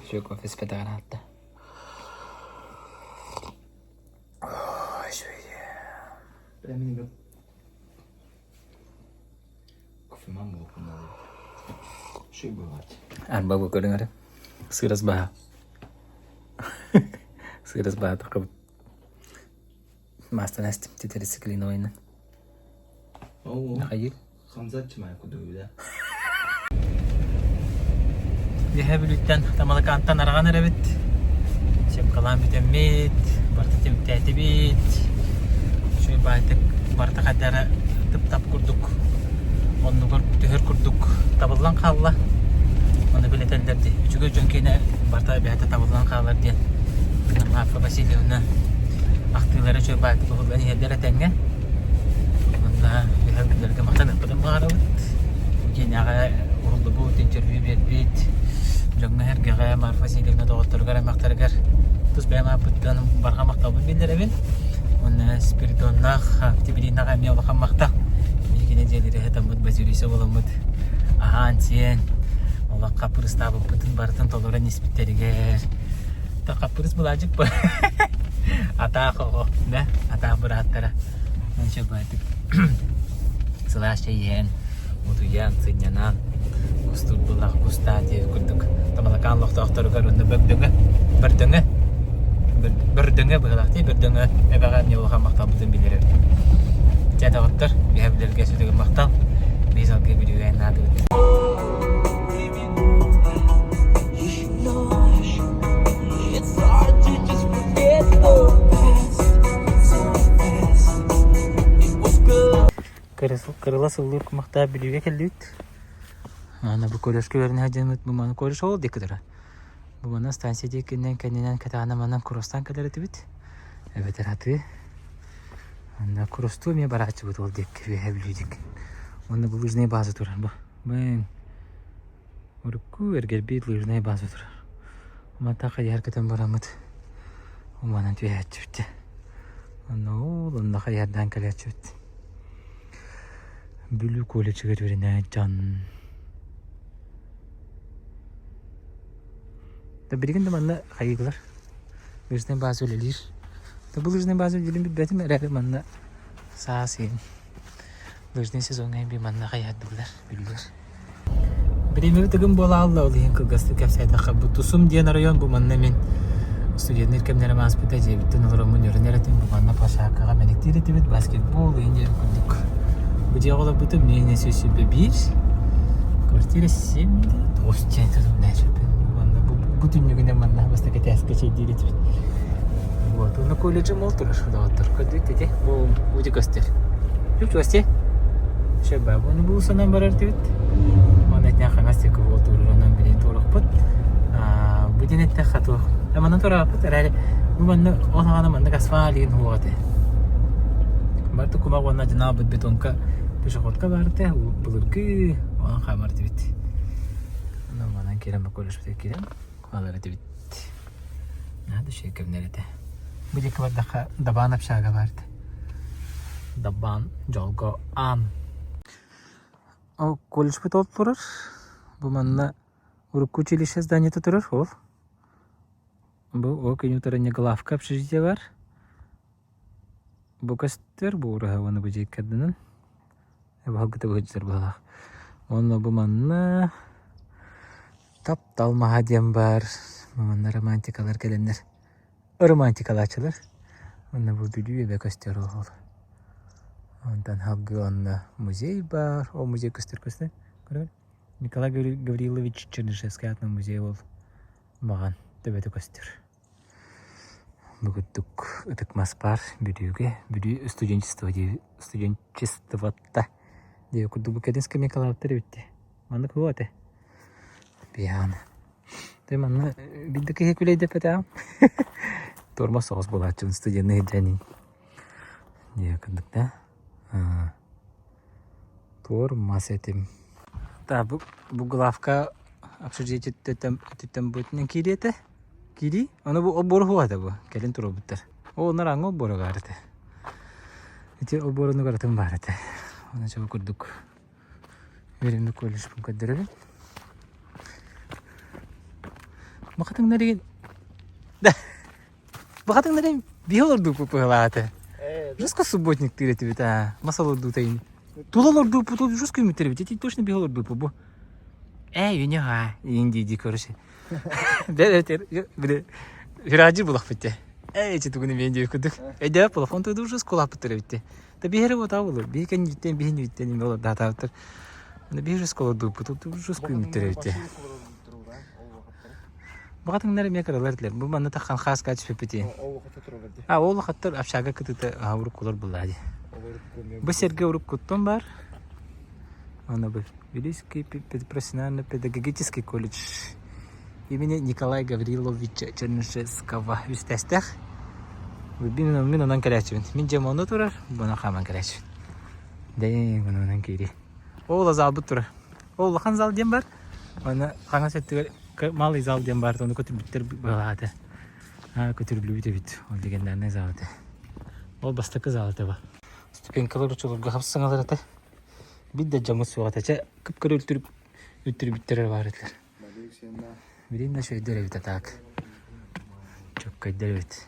Все кофе испэтэҕин аатта. Арба бу көрүҥ эрэ. Сыырас баһа. Сыырас баһа таххыбыт. Маастан эстим тетрациклиновайынан. Хайыр. Үөһээ Бүлүүттэн Тамалакаантан араҕан эрэбит. Семкалаан бүтэммит, барыта түмүктээтибит. Үчүгэй баайтык барыта хайдара тып-тап курдук оннугар түһэр курдук табыллан хаалла. Ону билэтэллэр дии. Үчүгэй дьон киэнэ барыта бэйэтэ табыллан хаалар диэн Марфа Васильевна ахтыылара үчүгэй баайтык уһуллан иһэллэр этэҥҥэ. Онно үһэ билэргэ махтаныахпытын баҕарабыт. Киинэҕэ уһуллубут, интервью биэрбит дьоҥҥо-сэргэҕэ Марфа Васильевна доҕотторугар, аймахтарыгар тус бэйэм ааппыттан барҕа махталбын биллэрэбин. Уонна Спиридоннаах Октябринаҕа эмиэ улахан махтал. Биһиги нэдиэлэри сытаммыт Базилиса буоламмыт аһаан-сиэн олох хаппырыстаабыппытын барытын толорон испиттэригэр хаппырыс былаадьык бу атаах оҕо да атаах бырааттара онча баайтык сылаас чэй иһэн утуйан сынньанан кустуур буллах кустаан диэбит курдук Тамалакаан олохтоохторугар уонна Бөгдөҥө Бөрдөҥө Бөрдөҥө быһыылаах дии Бөрдөҥө эбэҕэ эмиэ улахан махталбытын билэрим дьэ доҕоттор биһэ билэргэ сүтүгүн махтал биһи салгыы бүлүүгэ наадыбыт. Кырыла сыллыыр кумахтаах Бүлүүгэ кэллибит. Аны бу колледжка үөрэнэ сылдьаммыт бу маны колледж ол диэки турар. Бу манан станция диэкинэн кэннинэн кэтэҕинэ манан куростаан кэлэр этибит. Эбэтэр атыы. Онно куростуу эмиэ барааччыбыт ол диэки үөһэ Бүлүү диэки. Уонна бу лыжная база турар бу. Бэҥ. Урукку эргэрбит лыжная база турар. Мантан хайыһар көтөн бараммыт уманан түһээччибит. Онно ол онно хайыһардаан кэлээччибит. Бүлүү колледжыгар үөрэнэ дьон. Да билигин да манна хайыылар. Лыжная база үлэлиир. Да бу лыжная база үлэлиирин билбэтим эрээри манна саас иһин лыжный сезоҥҥа би манна хайыһардылар, биллэр. Бириэмэбит ыгым буола хаалла, ол иһин кылгастык кэпсээтэххэ, бу Тусум диэн оройуон бу манна мин студенныыр кэмнэрим ааспыта, дьиэбиттэн олороммун үөрэнэр этим, бу манна площадкаҕа мэниктиир этибит, баскетбол иһин диэн курдук. Бу дьиэҕэ олорбутум, миэнэ 121, квартира 7, 9 диэн Манна бу, бу түннүгүнэн манна бастакы этээскэ чэйдиир этибит. Вот, уонна колледжым ол турар, доҕоттор. Көрдүгүт ити, бу ути көстөр. Чуп-чугас Шебаб ону бу санаан барар этибит. Онно этнээх хаҥас диэки буол туурар, онон билигин туорахпыт. Бу диэн эттэххэ туох. Манна туорааппыт эрээри бу манна ол саҕана маннык асфальт диэн суох этэ. Барыта кумах уонна дьанаабыт бетонка пешеходка баар этэ. Былыргы онон хаамар этибит. Онон манан киирэн бу колледжпытыгар киирэн хаалар этибит. Наһаа да үчүгэй кэмнэр этэ. Бу диэки бардахха Дабаан общага баар этэ. Дабаан дьолго аан. Ол колледжпыт ол турар. Бу манна урукку училище зданиета турар ол. Бу ол күн утары главка общежитие бар. Бу көстөр, бу ураһа уонна бу дьиэккэрдэнэн. Баһылгыта быһыдьытар быһалаах. Уонна бу манна таптал маһа диэн баар. Манна романтикалар кэлэннэр романтикалааччылар. Онно бу Бүлүү эбэ көстөр ол. Онтон салгыы онно музей баар. Ол музей көстөр көстөр. Көрөр. Николай Гаврилович Чернышевский аатынан музей ол маҕан төбөтө көстөр. Бу курдук ытык мас баар Бүлүүгэ. Бүлүү студенчество дии студенчествота диэби курдук бу кэлин скамейкалаабыттар эбит дии. Маннык суох этэ. Пиано. Ты манна биир да киһи күлэйдэппэтэҕим. Тормоз соҕус буолааччыбын студенныы сылдьан диэ курдук да. Туор мас этим. Да, бу, бу главка общежитиеттэн бутунан киириэ этэ. Киирии. Ону бу оббор суох этэ бу. Кэлин туруорбуттар. Ол оннор аҥа оббора баар этэ. Ити обборунугар атын баар этэ. Ону чого курдук үөрэммит колледжпын көрдөрөбүн. Бахатыҥнарыгын да бахатыҥнарыгын биһи олордууппут быһалаата. Жестко субботниктыыр этибит аа. Мас олордуута ини. Тула олордууппут ол жестко үмүттэр эбит. Ити точно биһи олордууппут бу. Ээ, үнү haa, иин дии дии короче. Били вираджи булахпыт те. Эй, эти тугуну мен диye курдук. Эдэ плафон туду уже сколаппыттар эбитте. Та биһири вот болur. Биһи кэнниттэн биһи нүттэн име олор даатаабыттар. Аны биһи уже сколадууппут, тут уже скуймуттар эбитте. Баҕатыҥнар эмиэ кыралар этилэр. Бу манна таххан хааска түспүппүт А ол хаттар общага кытыта уруккулар буллаа дии. Бу сиргэ уруккуттан бар. Аны бу Вилийский профессионально-педагогический колледж имени Николая Гавриловича Чернышевского үстэстэх. Мин мин онон кэлээччибин. Мин дьиэм онно турар, бу хааман кэлээччибин. Дэҥ онон киирии. Ол залбыт турар. Ол улахан зал диэн бар. Аны хаҥас өттүгэр малый зал диэн бар, ону көтүрбүттэр быһаата. Көтүрүллүбүт эбит. Ол легендарный зал этэ. Ол бастакы зал этэ бу. Ступенькалар учулурга хапсыҥалар этэ. Биир да дьоммут суох этэ. Чэ, кып-кыра үлтүрүбүттэрэ баар этилэр. Билин да үчүгэйдэр эбит а так. Чөккөйдөр эбит.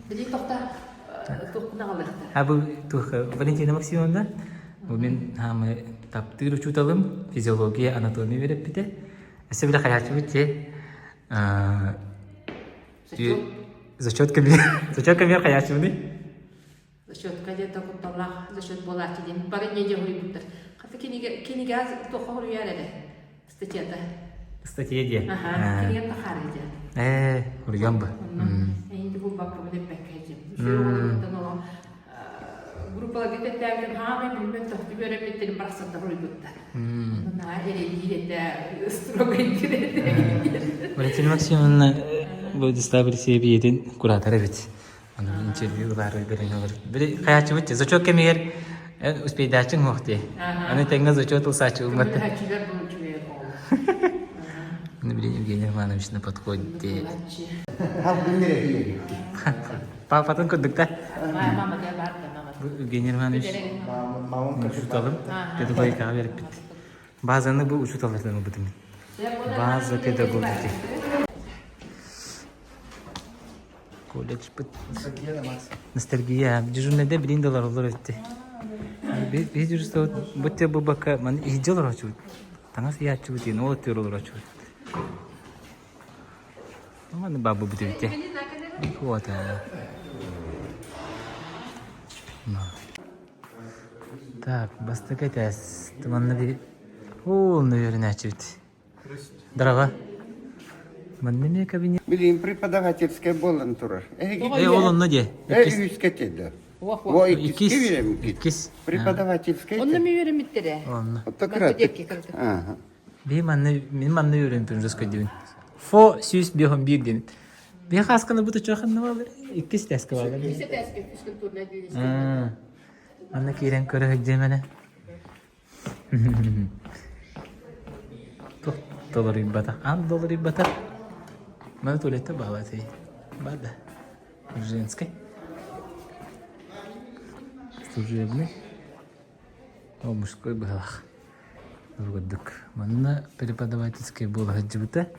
Билии тохта туохпун аҕалыахтара. А бу туох Валентина Максимовна, бу мин хаамы таптыыр учууталым, физиология, анатомия үөрэппитэ. Өссө билэ хайааччыбыт те зачет кэмигэр зачет кэмигэр хайааччыбыный? Зачетка диэн кутталлаах зачет буолааччы диэн бары не дьоһуйбуттар. Хата кинигэ кинигэ туохха хоруйар эрэ статьята. Статья диэн. Аха, кинигэ тахаары диэн. Ээ, уруйан бу. Эйинди булбакка билбэккэ диэн. Үчүгэй оҕолорбуттан олох группаларга тэттээбитин хаамай билбэт тохту үөрэммиттэрин барахсаттар уруйбуттар. Наһаа эрэйдиир этэ, строго этэ. Валентина Максимовна Владислав Алексеев ийэтин куратор эбит. Аны интервью ылаары бэлэн олор. Били хайааччыбыт зачет кэмигэр эн успейдааччыҥ суох дии. Аны тэҥҥэ зачет ылсааччы ылмат. Көмөлөһөөччүлэр бу үчүгэй оҕолор. Ну, блин, Евгений Иванович на подходе. Папатын курдук да? Мама бар да мама. Бу Евгений Иванович учуталым педагогикаҕа бериппит. Базаны бу учуталлардан ылбытым. База педагогики. Колледжпыт. Ностальгия. Дежурныйда билин да олороллор өттү. Биһи дежурство бу те бу бака маны иһдьэ олорочубут. Таҥас ыйааччыбыт диэн ол өттүгэр олорочубут. Маны бабы бүтүбүтэ. Вот. Так, бастакы этээс. Манна би Оо, үөрэнээччибит. Дорога. Манна эмиэ кабинет. Билигин преподавательскай буолан турар. Э, ол онно дии. Э, үһүскэ тиийдэ. О, Иккис. иккискэ үөрэммит. Иккис. Преподавательскай. Онно ми үөрэммиттэрэ. Онно. Отто кыратык. Ага. Би манна мин манна үөрэммиппин уже скойдубун. Фо сүүс биэһон биир диэн. Би хаасканы бу тучуоханна баалар. Иккис тээскэ баалар. Иккис тээскэ физкультурная отделение. Манна киирэн көрө сылдьыам Туох толоруйбатах, аан долоруйбатах. Маны туалетта баалаатый. Бар да. Женский. Служебный. О, мужской быһалаах. Курдук. Манна преподавательскай буола сылдьыбыта.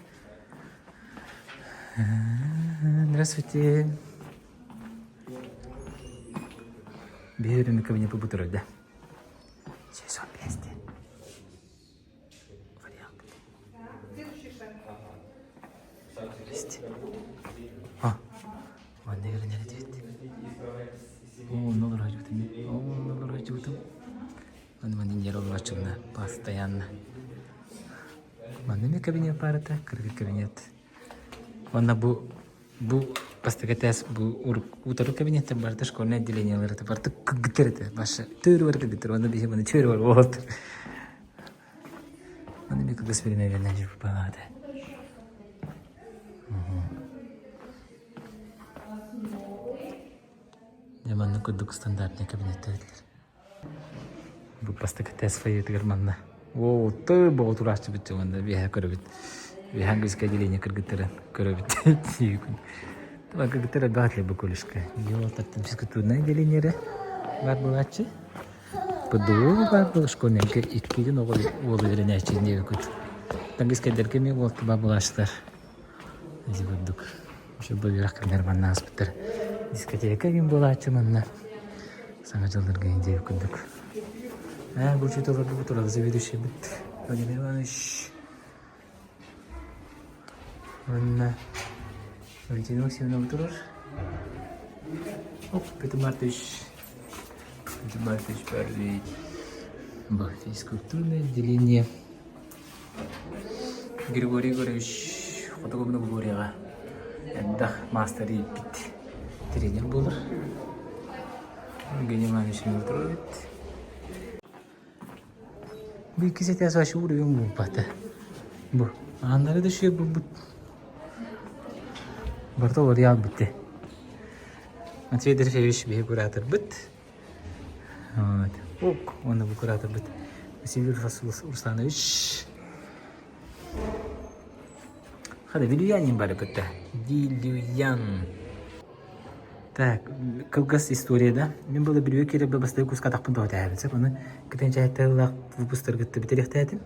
Здравствуйте. Биһиги кабинет бутурда. Сезон 200. Вариант. 200. А, манна үөрэнэр этибит. Оо, онно олорооччубутум. Оо, онно олорооччубутум. Аны манна ньиэр олорооччубуна постоянно. Манна эмиэ кабинет баар этэ, кыргыр кабинет. Уонна бу Бу бастакы этээс бу утары кабинеттар барыта школьное отделениелар это барыта кыргыттар этэ баша төрү бар кыргыттар уонна биһи маны төрү бар вот Аны мен кыргыз биримэбинен жүрүп балаады. Дьэ маннык курдук стандартный кабинеттар этилэр. Бу бастакы тест фойетыгар манна. Оо, той боҕутурааччыбыт дьэ уонна биэһэ көрөбүт. Биэһэ английское отделение кыргыттарын көрөбүт. Кыргыттар элбэх этилэр бу колледжка. Геологтартан физкультурное отделение бар буолааччы. ПДУ бар буол школьнайга иккитин оҕо уол үөрэнээччи диэбиккит. Английскайдарга эмиэ уол бар буолааччылар. Ити курдук. Ошо бу үөрэх кэмнэр манна ааспыттар. Дискотека ким буолааччы манна. Саҥа дьылларга диэбит курдук. Ээ, бу учууталларга бу турар заведующий бит Владимир Иванович. Уонна Валентина Максимовна турар. Оп, Петр Мартович. Петр Мартович Барлей. Бу физкультурное отделение. Григорий Егорович Хотугу Многоборьеҕа элбэх маастары ииппит тренер буолар. Евгений Иванович Митрович. Бу иккис этээс вообще уруйун булбата. Бу ааннары да шиэ булбут. Барыта уларыйа бүттэ. Матвей Дорофеевич биһи кураторбыт. Вот. Ок, уонна бу кураторбыт Василий Русланович. Хада Вилюянин бары кытта. Вилюян. Так, кылгас история да. Мин была билбе киирэрбэ бастакы курска атахпын тоҕо тээбин сөп. Ону кытын чаһытталлаах выпустаргытта бүтэриэхтээтим.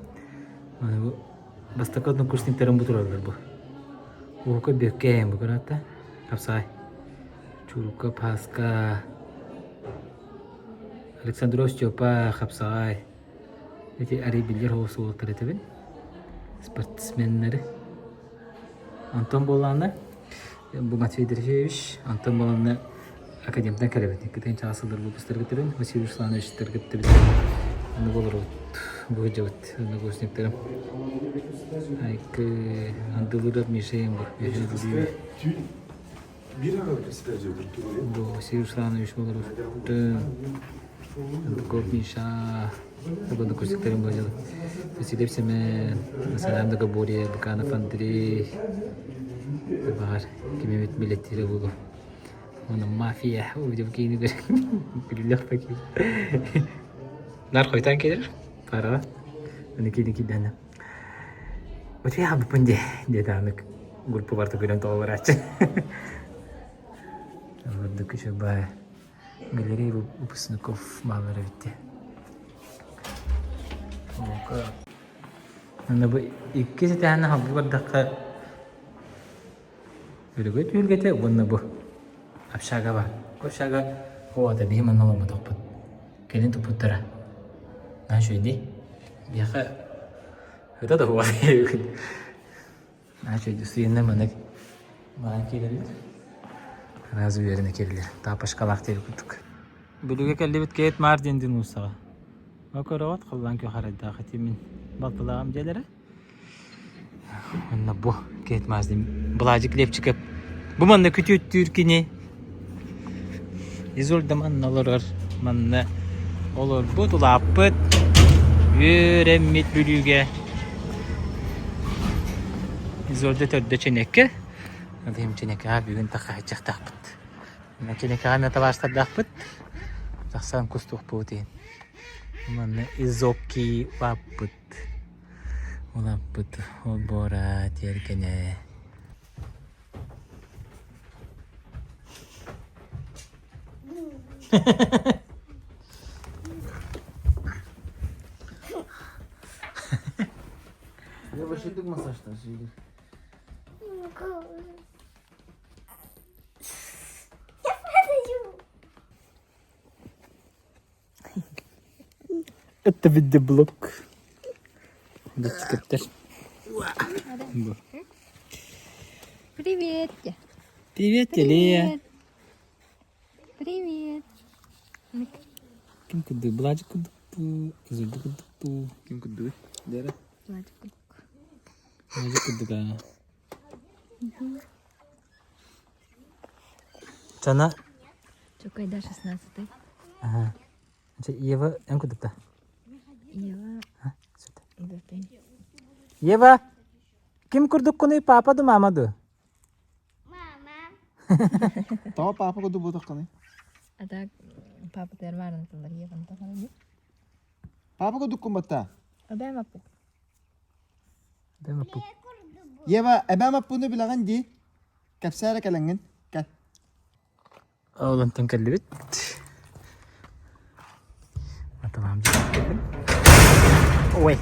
Аны бу бастакы однокурсниктарым бу тураллар бу. Уһука бүөккээн бу кыраатта. Хапсаҕай. Чурка, Паска, Александров Степа, Хапсаҕай. Ити арый биллэр соҕус уолаттар этэбин. Спортсменнары. Антон буоллаҕына, бу Матвей Дорофеевич, Антон буоллаҕына академтан кэлэбит. Иккитин чаас сыллар выпустарга төрүн, Василий Руслановичтарга төбүт. Оннук олоробут. Бу сылдьабыт однокурсниктарым. Айкы Андылыров Миша бу. Бу Василий Русланович олорор. Андыков Миша. Однокурсниктарым бу дьылы. Васильев Семен, Салам Дагобория, Быканов Андрей. Баҕар ким эмит билэттиирэ буолуо. Уонна мафия увидел киинигэр күлүлэх такие. Нар хойтан келер пара. Аны киини киидэнэ. Утуя хабыппын дии диэтэ анык группа барта күлэн тоҕолорааччы. Ордук үчүгэй галерея выпускников бааллар эбит Аны бу иккис этээһинэ халбы бардахха Өрөгөй түһүлгэтэ уонна бу общага баар. Общага оҕото биһи манна олорботохпут. Кэлин туппуттара. Наһаа үчүгэй дии. Биһиэхэ ыта да суох. Наһаа үчүгэй сыйынна маннык баран киирэллэр. Сразу үөрэнэ киирэллэр. Тапочкалаах диэри курдук. Бүлүүгэ кэллибит Кейт Маар диэн дин уулуссаҕа. Ол көрөҕүт халлаан күөх арайдаах ити мин балтылааҕым дьиэлэрэ. Уонна бу Кейт Маас диэн Былаадьык Лепчиков бу манна күтүөттүүр кини. Изольда манна олорор. Манна олорбут, улааппыт, үөрэммит Бүлүүгэ. Изольда төрдө Чэнэкэ. Ол Чэнэкэҕэ бүгүн таххаһыччахтаахпыт. Чэнэкэҕэ эмиэ табаарыстардаахпыт. Тахсан кустуохпут иһин. Манна Изоки улааппыт. Улааппыт олбуора тиэргэнэ. Yavaşladık masajdan şimdi. Это видеоблог. Детскептер. Привет. Привет, Лея. Привет. Ким куды? Былаадьык курдук дуу, Изольда курдук дуу? Ким курдугуй? Лера? Былаадьык курдук. Былаадьык курдук аа. Чана? Чукайда 16 Ага. Ева эн курдукта? Ева. Ева, ким курдуккунуй папа ду мама ду? Тоҕо папа курдук буотаххыный? А так папа терваран тыллар Еван тахарады. Папа курдуккун батта? Эбэм аппук. Эбэм аппук. Ева, эбэм аппуну билэҕин дии? Кэпсээ эрэ кэлэҥҥин. Кэл. Ол онтон кэллибит. Аталаам кэллим. Ой.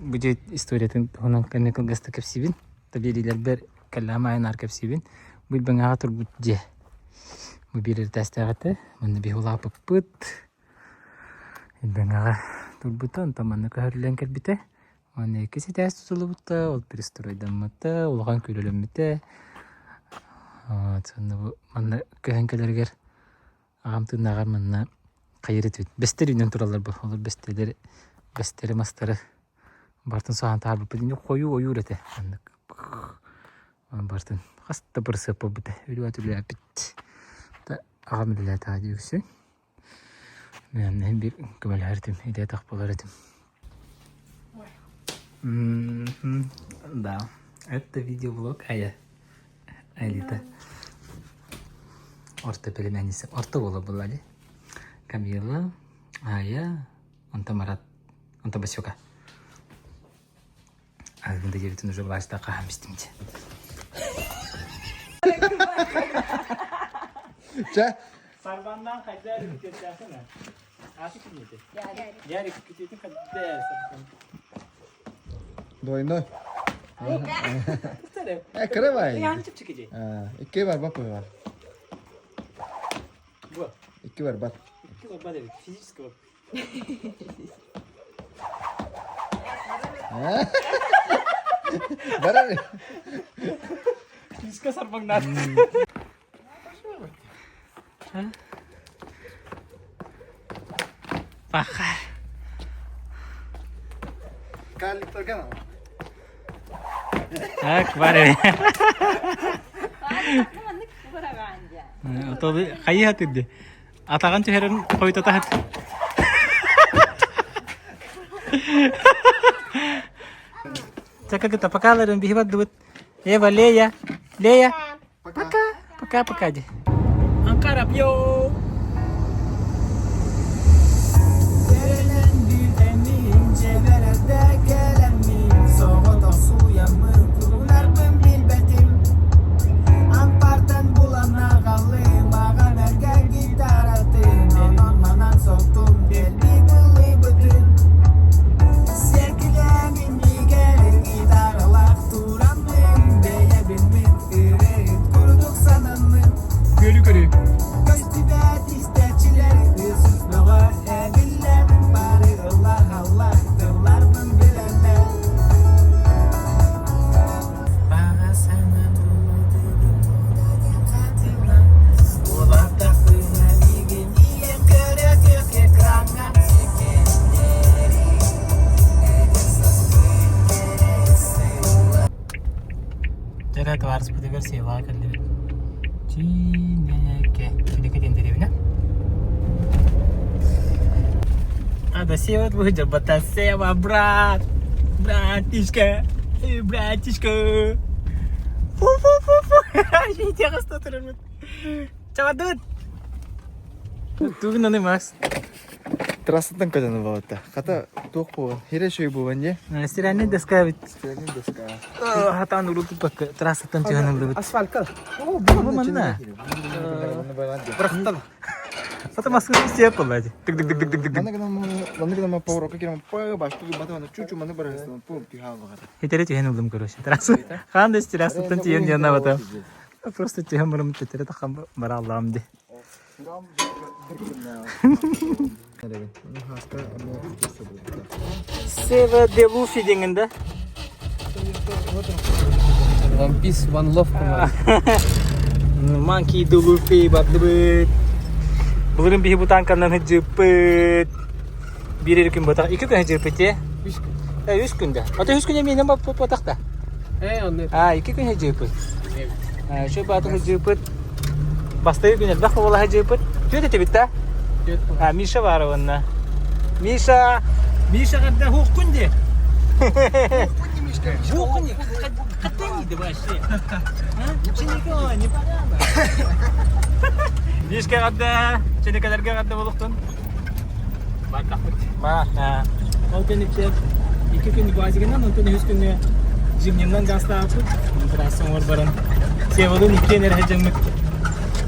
Бу дьиэ историятын туһунан кэннэ кылгастык кэпсиибин. Табиэлиилэрбэр кэллэҕим аайы наар кэпсиибин. Бу Илбэҥэҕэ турбут дьиэ. Бу биир этээстээх этэ. Манна биһи улааппыппыт. Илбэҥэҕэ турбута, онтон манна көһөрүллэн кэлбитэ. Уонна иккис этээс тутуллубута, ол перестройдаммыта, улахан күрүөлэммитэ. Вот, онно бу манна көһөн кэлэригэр аҕам тыыннааҕар манна хайыр этибит. Бэстэр үүнэн тураллар бу. Олор бэстэлэр, бэстэри, мастары барытын соһон таһаарбыппыт. Инник хойуу ойуур этэ. Маннык барытын хас да бырысыап буолбута. Үлүөт үлүөппүт. Аҕам үлэлээтэҕэ дии үксүн. Мин биир көмөлөһөр этим, идэ-атах буолар этим. Да, это видеоблог Ая. Аэлита. Орто племянница. Орто буола буолла дии. Камила, Ая, онто Марат, онто Басюка. Азгында диэбитин уже власть хаһан истим дии. Чэ. Сарбаннаан хайда эрэ күтүөттээхин Ааты кимиэтэй? Ярик күтүөтүн хайда Двойной. Э, кырабай. Яны чипчики Икки барбат бар. Бу. Икки барбат. Икки барбат эбит. Физически бар. Барар. Физически сарбаңнар. Паха. Так, бар. Хайыһа тирди. Атаҕын түһэрин хойутатаһыт. Чака кыта покаларын биһи бардыбыт. Ева, Лея, Лея. Пока. Пока-пока ди. Анкара пьо. Көрү көрү. Көстүбэт истээччилэр Иисус бөҕө эбиллэр бары ыллаһаллар тылларбын билэллэр Баҕа санаам Улааттахпына миигин ийэм көрө күөх экраҥҥа сикэннэри эдэр саспыт кэрэ Дьэ товарыспытыгар Севаҕа кэллибит. Чинэкэ. Чинэкэ диэн дэриэбинэ. А да Сева бу Сева, брат! Братишка! Братишка! Фу-фу-фу-фу! Видеоға тұрмын. Чабадут! Тугун аны Макс? Трассаттан көтөн ылбабыта. Хата туох буолан, хире шөй буолан дьэ. Стиральный доска ведь. Стиральный доска. Хатан урут туппакка трассаттан түһэн ыллыбыт. Асфальтка. Бу манна. Бырахтан. Хата маскын истиэп буолла дии. Тык тык тык тык тык. Манна гынан манна гынан поворотка кирем па башты бата мана чучу мана барастан пум түһэ багата. Хитэри түһэн ыллым короче. Трасса. Хаан да трассаттан тиийэн диэн абата. Просто түһэн барым төтөрө тахан бараллаам ди. Сева де Луфи деңин да? One Piece, One Love Monkey D. Luffy бардыбыт. Былырын биһи бутанканнан хыдьыппыт. Биир күн батах, икки күн хыдьыппыт те. Үс күн. Э, үс күн да. Ата үс күн эмиэнен батах да. Э, онны. А, икки күн хыдьыппыт. Шо бааты хыдьыппыт. Бастайы күн элбэх буола хыдьыппыт. Түөт этибит да? А, Миша баар уонна. Миша! Миша когда хуққун де? Хуққун Хаттани вообще. Чинеко, непонятно. Мишка когда чинекелерге когда болуктун? Ба, ол кэнниттэн икки күн ГУАЗигынан, онтон үһүс күҥҥэ Зимнинан гаастаабыппыт. Трасса оҥор баран Севалын иккиэн эрэ сылдьаммыт.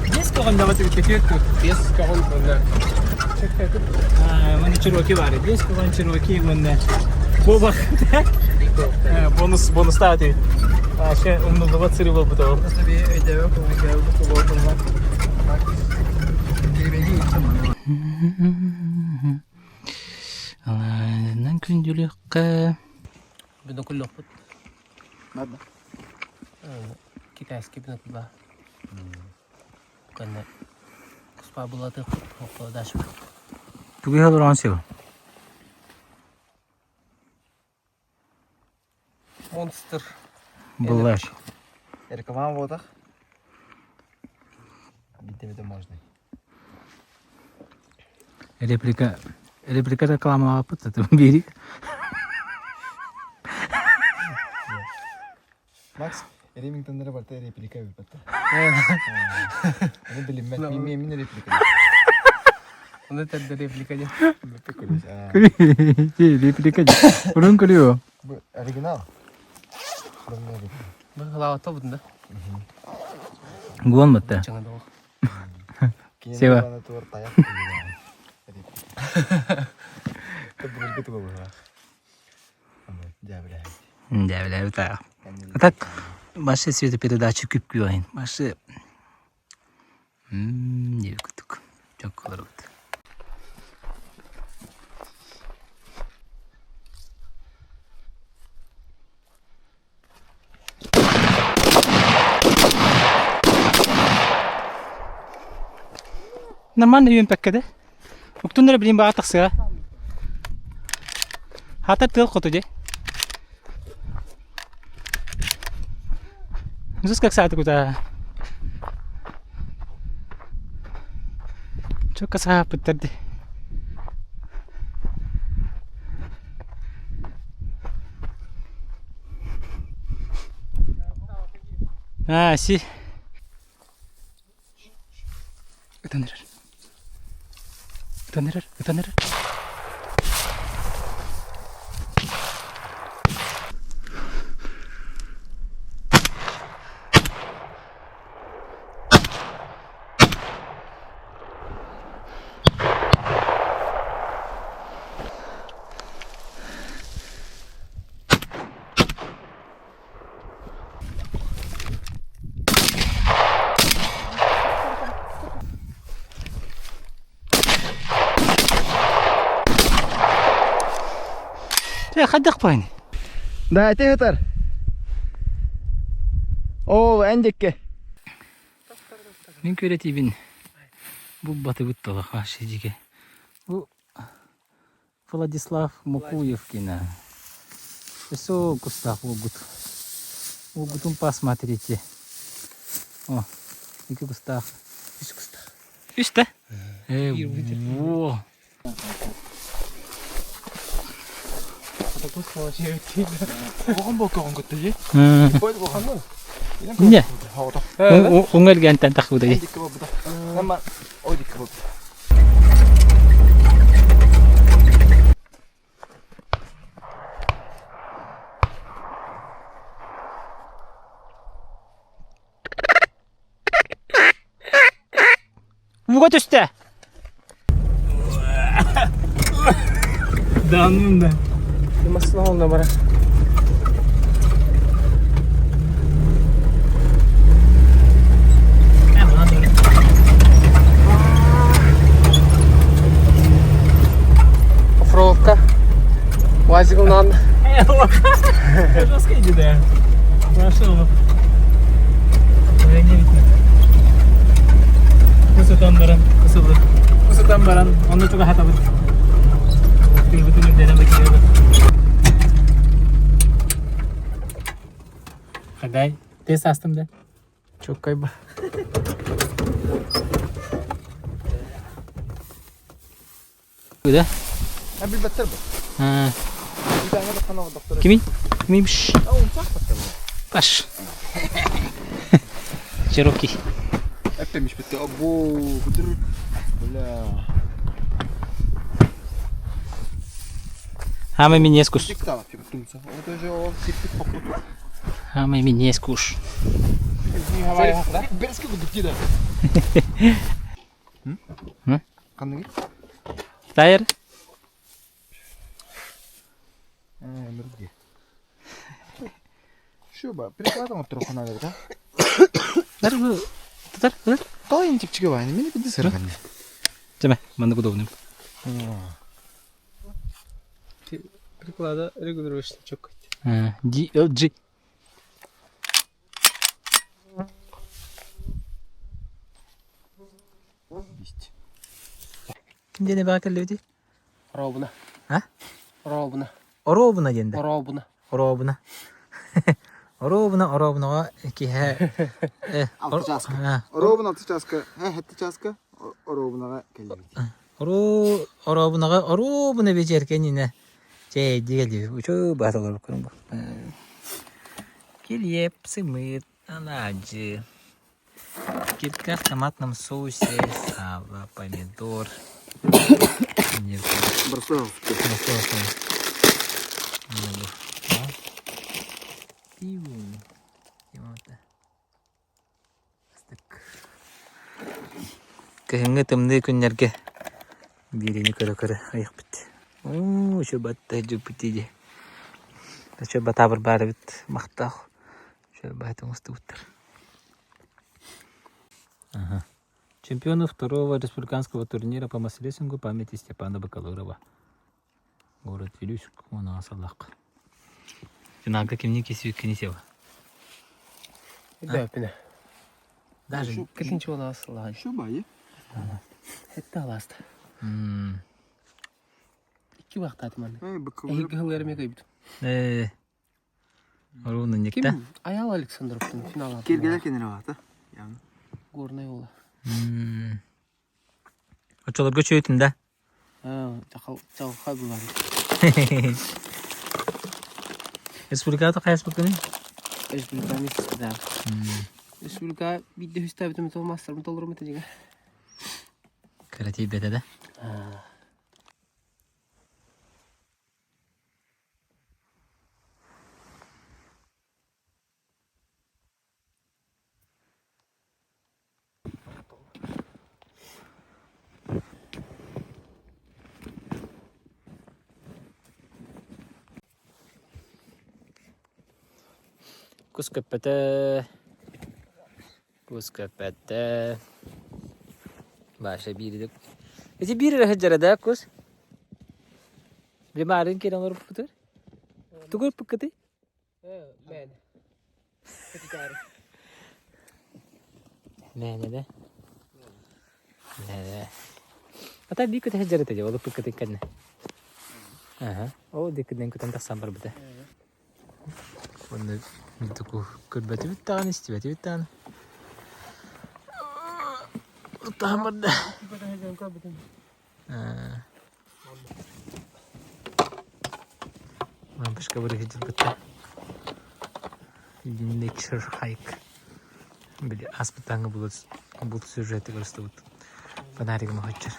Биэс көҕөн даҕа түбүттэ түөрт күн. Биэс көҕөн уонна Маны Чероки баар. Биэс көҕөн Чероки уонна Бобах. Бонус бонустаат үһү. Вообще умнуллубат сырыы буолбута ол. Алаанынан күндүлүөххэ. Бинокль-лоохпут. Надо. Китайский бинокль баар. Кэннэ куспа булатыахпыт, окко дальше. Тугу олорон сего? Монстр. Буллаш. Реклама буотах. Биттебите можно. Реплика реплика рекламалаабыт это бери. Макс, Ремингтоннары барта реплика биппетте. Оны билиммет, мен мен реплика. Оны тәрді реплика де. Реплика. Урун көрүө. Бу оригинал. Бу бұдын да. Гуон батта. Сева. Дәбиләбит аа. А так башы светопередача күп-күөһүн. Башы диэбит курдук. Чокколорбут. Нормально үйөн пәккеде. Уктуннара билин баҕа тахсыа. Хата тыал хоту дии. Зус как сааты куда? Чокка сааппыттар дии. А, си. Ытан эрэр. Ытан эрэр, ытан эрэр. Дьэ, хайдах баайын? Да, ити сытар. Оо, эн дикки. Мин күөрэтиибин бу батыбыт толоха шидиге. Бу Владислав Мукуевкина. Өссө кустаах уолгут. Уолгутун посмотрите. О, ики кустаах. Үс кустаах. Үс да? Во. Не. Уҥа тахыбыта Ууга түстэ. Данным да. Массына олна бара. Оффроудка. Уазигынан. Жестко иди, да. Прошел. Кусутан баран, кусулу. Кусутан баран, онно чугаһатабыт. Тыыбытын үрдэнэ бакиябыт. Хадай, тез астым да? Чоккай ба. Да? А билбэттэр бу. Кимин? Кимимш? Паш. Чероки. Эппемиш битте. Бу кудур. Бля. Хама минес куш. Хама минес куш. Берске кудук диде. Ханныгы? Тайр. Мөргө. Şu ба, прикладом оттур ханагы да. Нар бу тутар, тутар. Тайын чипчиге байна. Мени биди сырган. Жеме, маннык удобный. Приклада регулировочный чоккать. DLG. Кимдене баа кэллибити? Робуна. А? Робуна. Оробуна диэн да? Оробуна. Оробуна. Оробуна, оробунаҕа киһэ... Алты часка. Оробуна алты часка, хэтти часка оробунаҕа кэллибит. Оро оробунаҕа оробуна бичэркэнинэ чэйди кэллибит. Учу бааталар көрүҥ бу. Килиэп, сымыыт, алаадьы. Килька в томатном соусе, сало, помидор. Кыһыҥҥы тымныы күннэргэ биэриини көрө-көрө айахпыт. Уу, үчүгэй батта дьуппут дии. Үчүгэй батаабыр баар эбит махтаах. Үчүгэй баайт оҥостубуттар. Ага. Чемпионы второго республиканского турнира по масс-рестлингу памяти Степана Бакалырова. Город Вилюйск, Унаасалак. Финалга кимни кисүүккини сева? Да, Даже. Кэлин чуолаасылаан. Şu байы. Хетте алааста. Икки бахтаатым аны. Эһиги хылыар эмиэ кыйбытым. Ээ. Оруун никта. Ким? Аял Александровтун финал Киргелер кенере баата. Горнай ола. Очолорго чөйтүн да. Чалхай булар. Республиката хайаспыккыный? Республиканы да. Республика бидде хүстәбитим толмастырым толорум этиге. Кыра тиийбэтэ да? Кус көппөтө, кус көппөтө. Баша биир Ити биир эрэ сылдьара да кус? Били киирэн олорбуппутугар? Тугу ыппыккытый? Мээнэ. Мээнэ да? Мээнэ. Ата биир көтө сылдьар этэ дии, ол ыппыккытын кэннэ. Аха. Ол диэкинэн көтөн тахсан барбыта. Онно тугу көрбөтүбүт даҕаны, истибэтибит даҕаны. Таһан барда. Лампочка бырыһыдьырбыта. Nature hike. Били аспытааҥы булут булт сюжеты көрүстүбүт. Фонаригым оһоччор.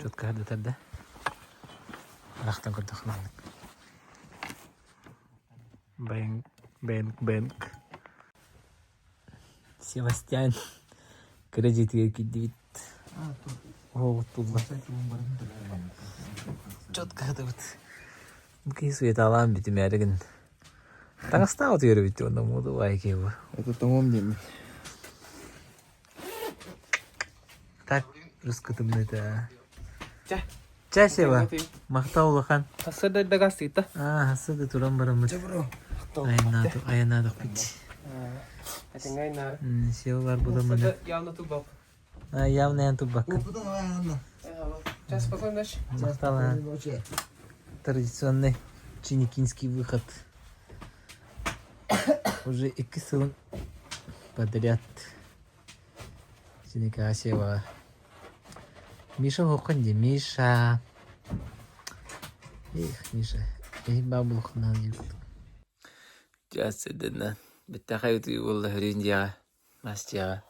Четко сырдатар да. Арахтан көрдөх маннык. Бэнк, бэнк, бэнк. Севастьян кыра дьиэтигэр киирдибит. Оһоҕуттуллар. Четко сытабыт. Бу киһи суеталаан бүтүмээри гын. Таҥастаах утуйар эбит уонна муодубай киһи бу. Это тоҥуом диэммин. Так, рускутумныта. Чэ, Сева, махтал улахан. Сарсыарда дагастыыта. Аа, сарсыарда туран бараммыт. Айаннаатахпыт. Этиҥҥэ айнаары. Сева бар буламына. Явно тубап. Явно эн тубаккын. Сейчас спокойной ночи. Махтал. Традиционный чиникинский выход. Уже икки сылын подряд. Чиника Сева. Миша хоққын дии, Миша. Эх, Миша, эй баабылхынан Дьэ, сырдынна. Бэттэхэй утуйуу буолла хөрүүн дьиэҕэ, мас дьиэҕэ.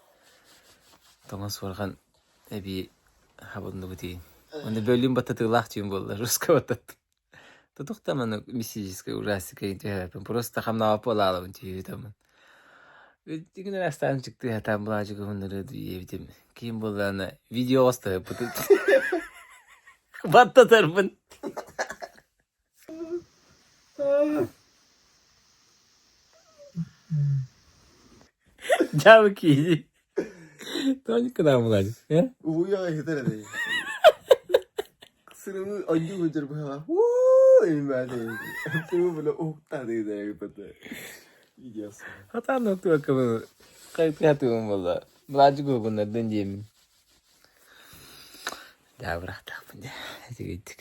Тоҥо суорҕан эбии хабыллыбытыйын. Онно бөлүүн баттатыылаах түүн буолла, русска баттаттым. Тутух да маннык мистическай ужастика түһээппин просто хамнаабаппын алаалабын түһүүтэммин. Үтүгүн астаан чыктыы хатаан былаачык уһуннарыа диэбитим. Киин буоллаҕына видео остоһуппутут. Баттатарбын. Дьаабы киһи. Тоник гына буладь, э? Уйа хитер этэй. Сырымы онньуу сылдьар быһаҕа. Уу иммээтэ. Сырымы бile уһуктаа диэбитэ Видеосы. Хатаан уктуаккабын хайытыатыгым буолла. Былаадьык угуннардын диэмин. Даа бырахтаахпын дьэ. Үчүгэйдик.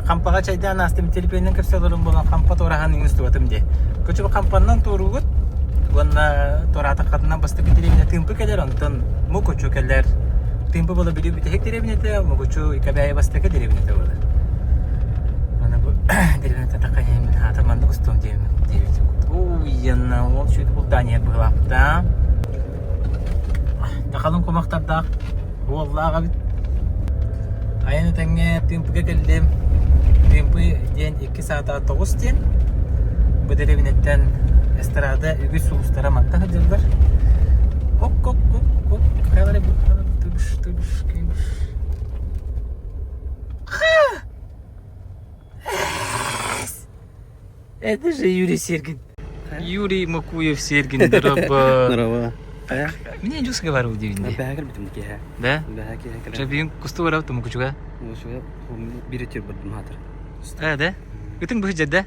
Хампаҕа чайдаан аастым телефонунан көрсө олорон буолан хампа туораһан иҥустубатым дии. Кучу хампаннан туоруугут уонна туораатаххытына бастакы дэриэбинэ Тыымпы кэлэр, онтон Мукучу кэлэр. Тыымпы буола Бүлүү бүтэһик дэриэбинэтэ, Мукучу Икэбээйи бастакы дэриэбинэтэ буолар. Аны бу дэриэбинэтэ такайыммын хаата маннык устуом диэбит диэбит. Уйанна ол шүйді булдаан иһэр быһылаахта. Дьахалын кумахтардаах уоллаах эбит. Айан этэҥҥэ Тыымпыга кэллим. Тыымпы диэн икки саата 9 диэн. Бу дэриэбинэттэн эстрада үгүс сулустара манта сылдьаллар. Ок-ок-ок-ок тыгыш тыгыш кыгыш. Это же Юрий Сергин. Юрий Макуев Сергин, здорово. Здорово. Мне дюс говорил дивинде. Бэһэ кэлбитим киэһэ. Да? Бэһэ киэһэ кэлэн. Чэ, бүгүн кусту барабыт Мукучуга. Мукучуга биир өтүр бардым хаатыр. Э, да? Ытыҥ быһы дьэдэ?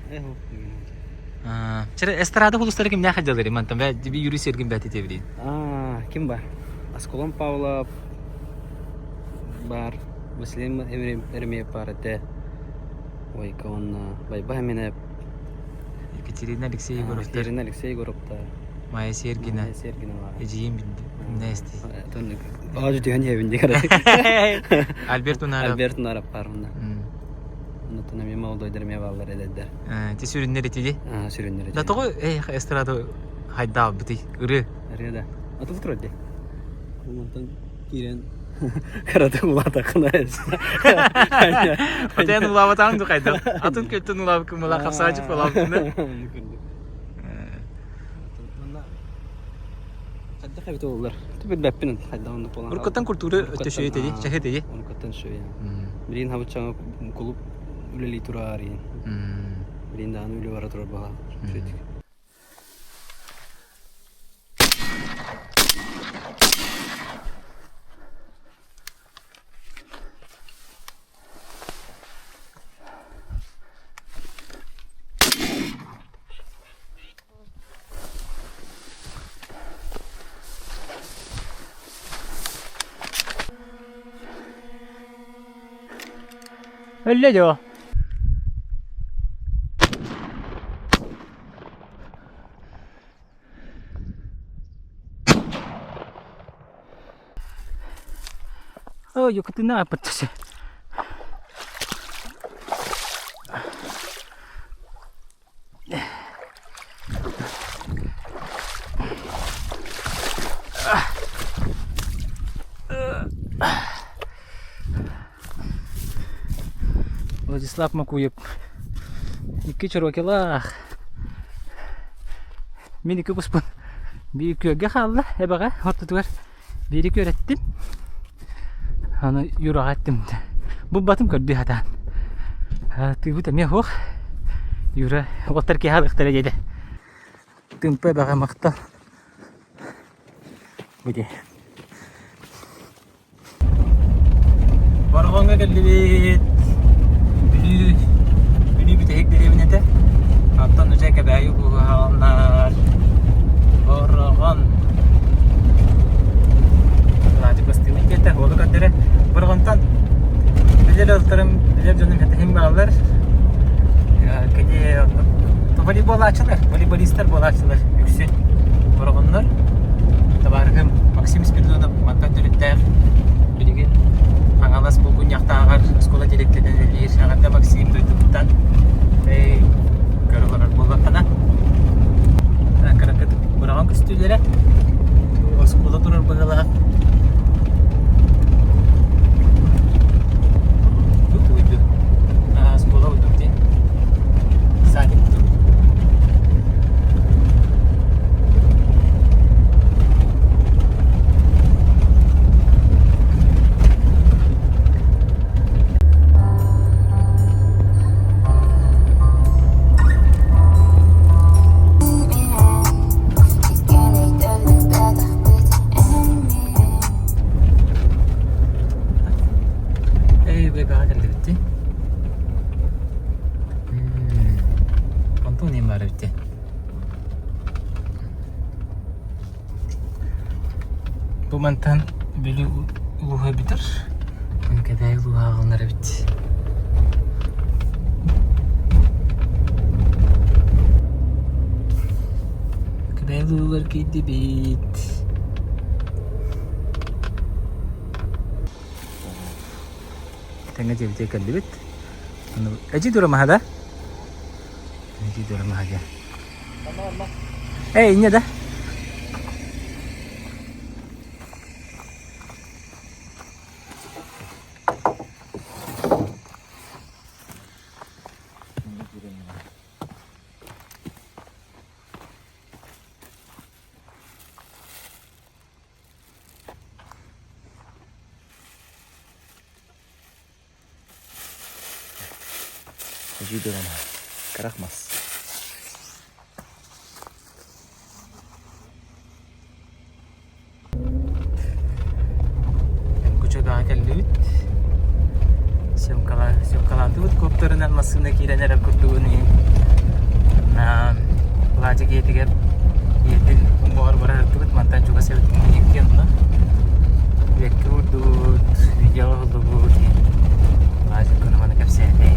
Чere эстрада хулустары кимнээх дьалары мантан бэ диби юрий Сергин бэти тебрин. А, ким бар? Асколон Павлов бар, Василий Еремеев бар этэ. Ой, онна Байба Эминеп. Екатерина Алексей Егоровтар. Екатерина Алексей Егоровтар. Майя Сергина. Майя Сергина бар. Эдьиийим Нести. Аажы түһэн иһэбин дии Альберт Унаров. Альберт Унаров бар онна. Оннуттан эмиэ молодойдар эмиэ бааллар эдэрдэр. Ти сүрүннэр ити Сүрүннэр ити. Да тоҕо эстрада хайдаабытый ыры. Ырыа да. Аты бутур дии. Онтон киирэн кыратык улаатаххына Отен улаабатаң ду хайдах. Атын көттөн улаабыккын була хапсаачып улаабыккын. Хайдах эбит олар. Билбэппин хайдах оннук буолан. Уруккуттан культура өттө шөйө теди, чахы теди. Уруккуттан шөйө. Билин хабыччаҥа кулуп үлэлии тураар иин. Билин даҕаны үлэ бара турар баҕа. Өллө дьоо. Ой, юкытына аппыттасы. Владислав Макуев икки чорокилаах мин икки куспун биир күөлгэ хаалла эбэҕэ ортотугар биири күөрэттим аны Юраҕа эттим булбатым көрдүү сатаан тыыбыт эмиэ суох Юра уолаттар киэһэ алыахтара диэтэ тыымпа эбэҕэ махтал бу дии Бороҕоҥҥо кэллибит. Бүлүү, Бүлүү бүтэһик дэриэбинэтэ. Оттон уже Кэбээйи улууһа Бороҕон. Владик бастыымын диэтэ, уолу көрдөрө. Бороҕонтон билэр алтарым, билэр дьонум хэтиһин бааллар. Кини волейболааччылар, волейболистар буолааччылар үксүн бороҕоннор. Табаарыһым Максим Спиридонов мантан төрүттээх билигин Хаҥалас Булгунньахтааҕар оскуола директорынан үлэлиир. Эҕэрдэ Максим дойдутуттан эй көрө олорор буоллаххына кыракытык быраҕан көстүүлэрэ оскуола турар быһыылаах Тут уйду. Оскуола уйдук дии. Садик тут. Эй, бэбэҕэ кэллибит дии. Онтон иһин баар эбит дии. Бу мантан Бүлүү улууһа бүтэр. Кэбээйи улууһа ааҕыллар эбит. Кэбээйи улууһугар киирдибит. Тэҥҥэ дьиэбитигэр кэллибит. Эдьиий Дура маһа да? Эдьиий Дура маһа диэн. Эй, инньэ да? Эдьиий Дорама, карах мас. Кучадаҕа кэллибит. Съемкалаатыбыт коптерынан массыына киирэн эрэр курдугун. Лаадьык ийэтигэр ийэтин уҥуоҕар бара сырыттыбыт, мантан чугас эбит икки онно. Үөккэ уурдубут, видеоҕа уһуллубут диэн Лаадьык күнү маны кэпсээтэ.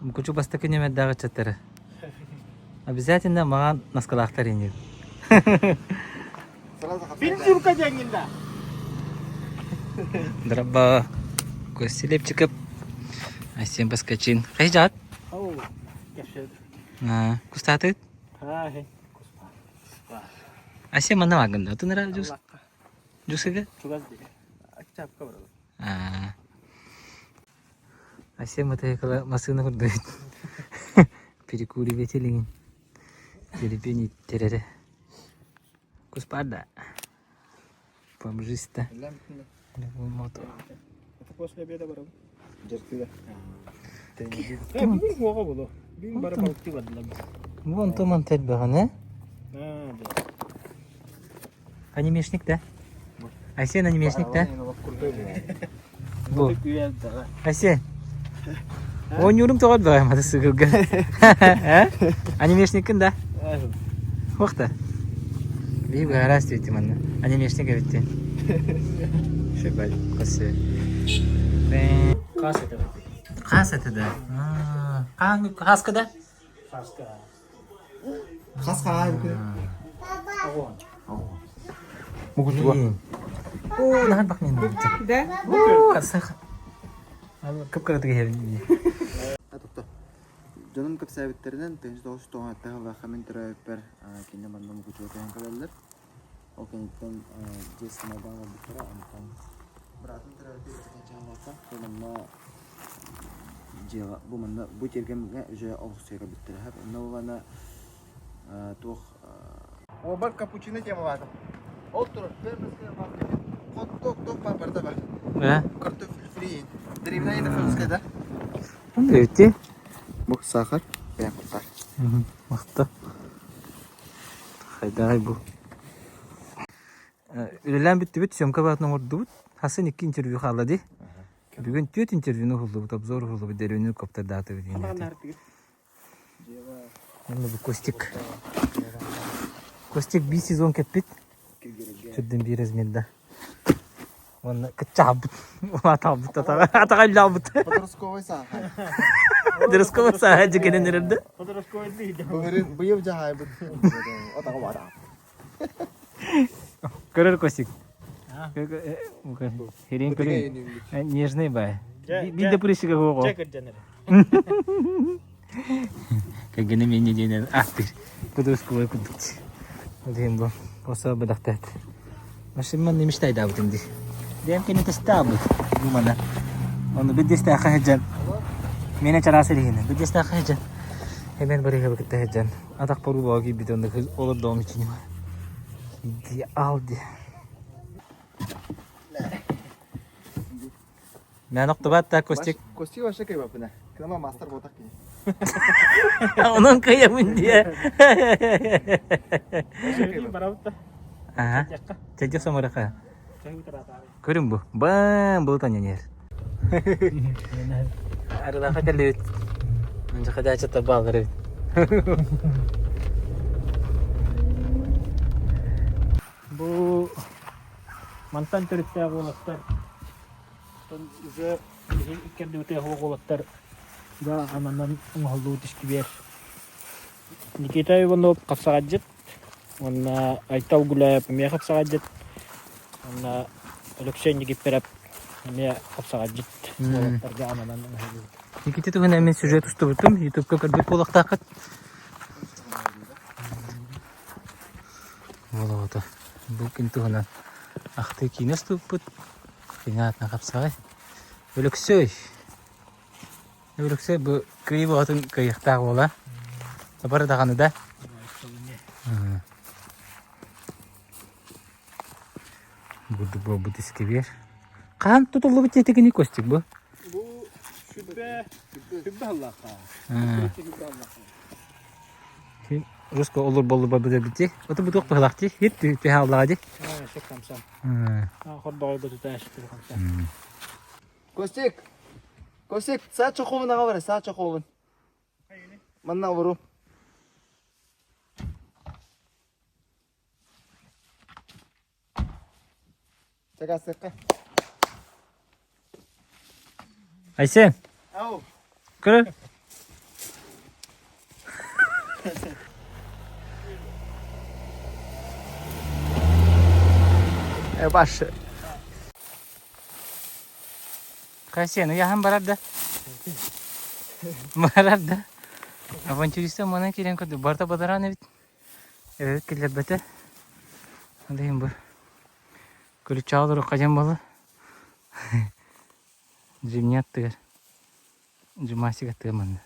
Мукучу бастакы ньэмэрдээх ыччаттары. Обязательно маҕан наскалаахтар иннир. Бинзюрка диэҥҥин да. Драба Костя Лепчиков, Айсен Баскачин. Хайы жаат? Кустаатыт? Айсен манна бааргын да? Тыныра жус? Жусыга? Чугас диye. Чапка баралım. Айсен мотоцикла массыына курдук перекуривать илигин терпение иттэрэрэ куспарда побжиста мото Это после обеда барабын. Бүгүн хуоҕа буолуо. Бүгүн бары балыктыы бардылар. Вон туман тэлбэҕинэ. Анимешник да? Айсен анимешник да? Бу. Айсен. Оонньуурум тоҕо элбэҕэ матасыыкылга. Анимешниккин да? Уохта. Биһи быһаарас диэти манна. Анимешник эбиттин. Шебаль, косе. Хаас этэ. Хаас этэ да? Хаан хааска да? Хааска. Хас хаай Мугутуга. Оо, наһаа бах мен. Да? Оо, асах. Кып-кыратык иһэбин. Дьонум кэпсээбиттэринэн, 1997 сыллаахха мин төрөөбүппэр кини манна Мукучуга көһөн кэлэллэр. Ол кэнниттэн дьиэ сымайдаан олорбуттара, онтон быраатым төрөөбүтэ икки сыллаахха манна дьиэҕэ бу манна бу тиэргэмҥэ уже олохсуйа кэлбиттэрэ. Онно буоллаҕына туох Уобар капучино темалаатым. Ол турар фермерская лавка. Хот-дог, дог бар барда бар. Э? Картофель фри. Деревня это фермерская, да? Өте. Бу сахар, бэйэм куртар. Махта. Хайдаҕай бу. Үлэлээн бүттүбүт, съемка баатын оҥордубут. Хасын икки интервью хаалла дии. Бүгүн түөрт интервьюну уһуллубут, обзор уһуллубут, деревню коптердаатыбыт. Онно бу Костик. Костик биир сезон кэппит. Сүрдүн биир размерда. Уонна кыччаабыт. Улаатаабыт атаҕа үллаабыт. Подростковый сааһа. Подростковый сааһа дьикэнэн эрэрдэ. Подростковый дии. Былырыын быйыл дьаһайбыт. Атаҕа баата. Көрөр Костик. Херин көрүн. Нежный бай. Биир да прыщига хуоҕо. Чэ кырдьан эрэ. Кэргэним инньэ диэн ааттыыр. Подростковай курдук. Диэн бу. Осо быдахтаат. Машинман немиштайдаабытым дии. Диэн кини тестаабыт. Бу мана. Ону биддестээххэ сылдьан. Миэнэ чараас илиһинэ. Биддестээххэ сылдьан. Эмэн барыһы кытта сылдьан. Атах порубаҕа киирбит онно олордоҕум ичини. Идеал дии. Мен охтубат да Костик. Костик вообще кайбапына. Кынама мастер ботак кини. Онон кыйабын дие. Ага. Чэдьэ самараха. Көрүн бу. Бам бұл танянер. Арылаха кэллибит. Анжа хадача табалар эбит. Бу мантан төрүттээх уолаттар уже иккэрдибитэ уолаттар да ананан оҥоһуллубут искибиэр. Никита Иванов хапсаҕайдьыт уонна Айтал Гуляев эмиэ хапсаҕайдьыт уонна Алексей Никифоров эмиэ хапсаҕайдьыт уолаттарга ананан оҥоһуллубут. Никита туһунан мин сюжет устубутум, ютубка көрбүт буолуохтааххыт. Уол бу күн туһунан ахтыы киинэ устубуппут. Кини аатынан хапсаҕай. Өлөксөй. Өлөксөй бу кыайыы бөҕөтүн кыайыахтаах уола. Бары даҕаны да. Бурдук буолбут искибиэр. Хаһан тутуллубут диэтигини Костик бу? Бу сүбэ сүбэ халлаахха. Руска олор боллу барбыт эбити. Ото бу туох быһылаах дии? Хит түһэ аллаҕа дии. ящик хамсан. Хордоҕой бытыта ящиктары хамсан. Костик! Костик, саа чохуобун аҕа бар, саа чохуобун. Манна олору. Чакасыкка. Айсен. Ау. Көрө. Баш. Кайсен, уяһан барар да. Барар да. Авантюриста манан киирэн көрдүк. Барта бадаран эбит. Эбэбит киллэрбэтэ. Ол иһин бу күлүччэҕэ олоруохха диэн буолла. Зимний аттыгар. Жимасик аттыгар манна.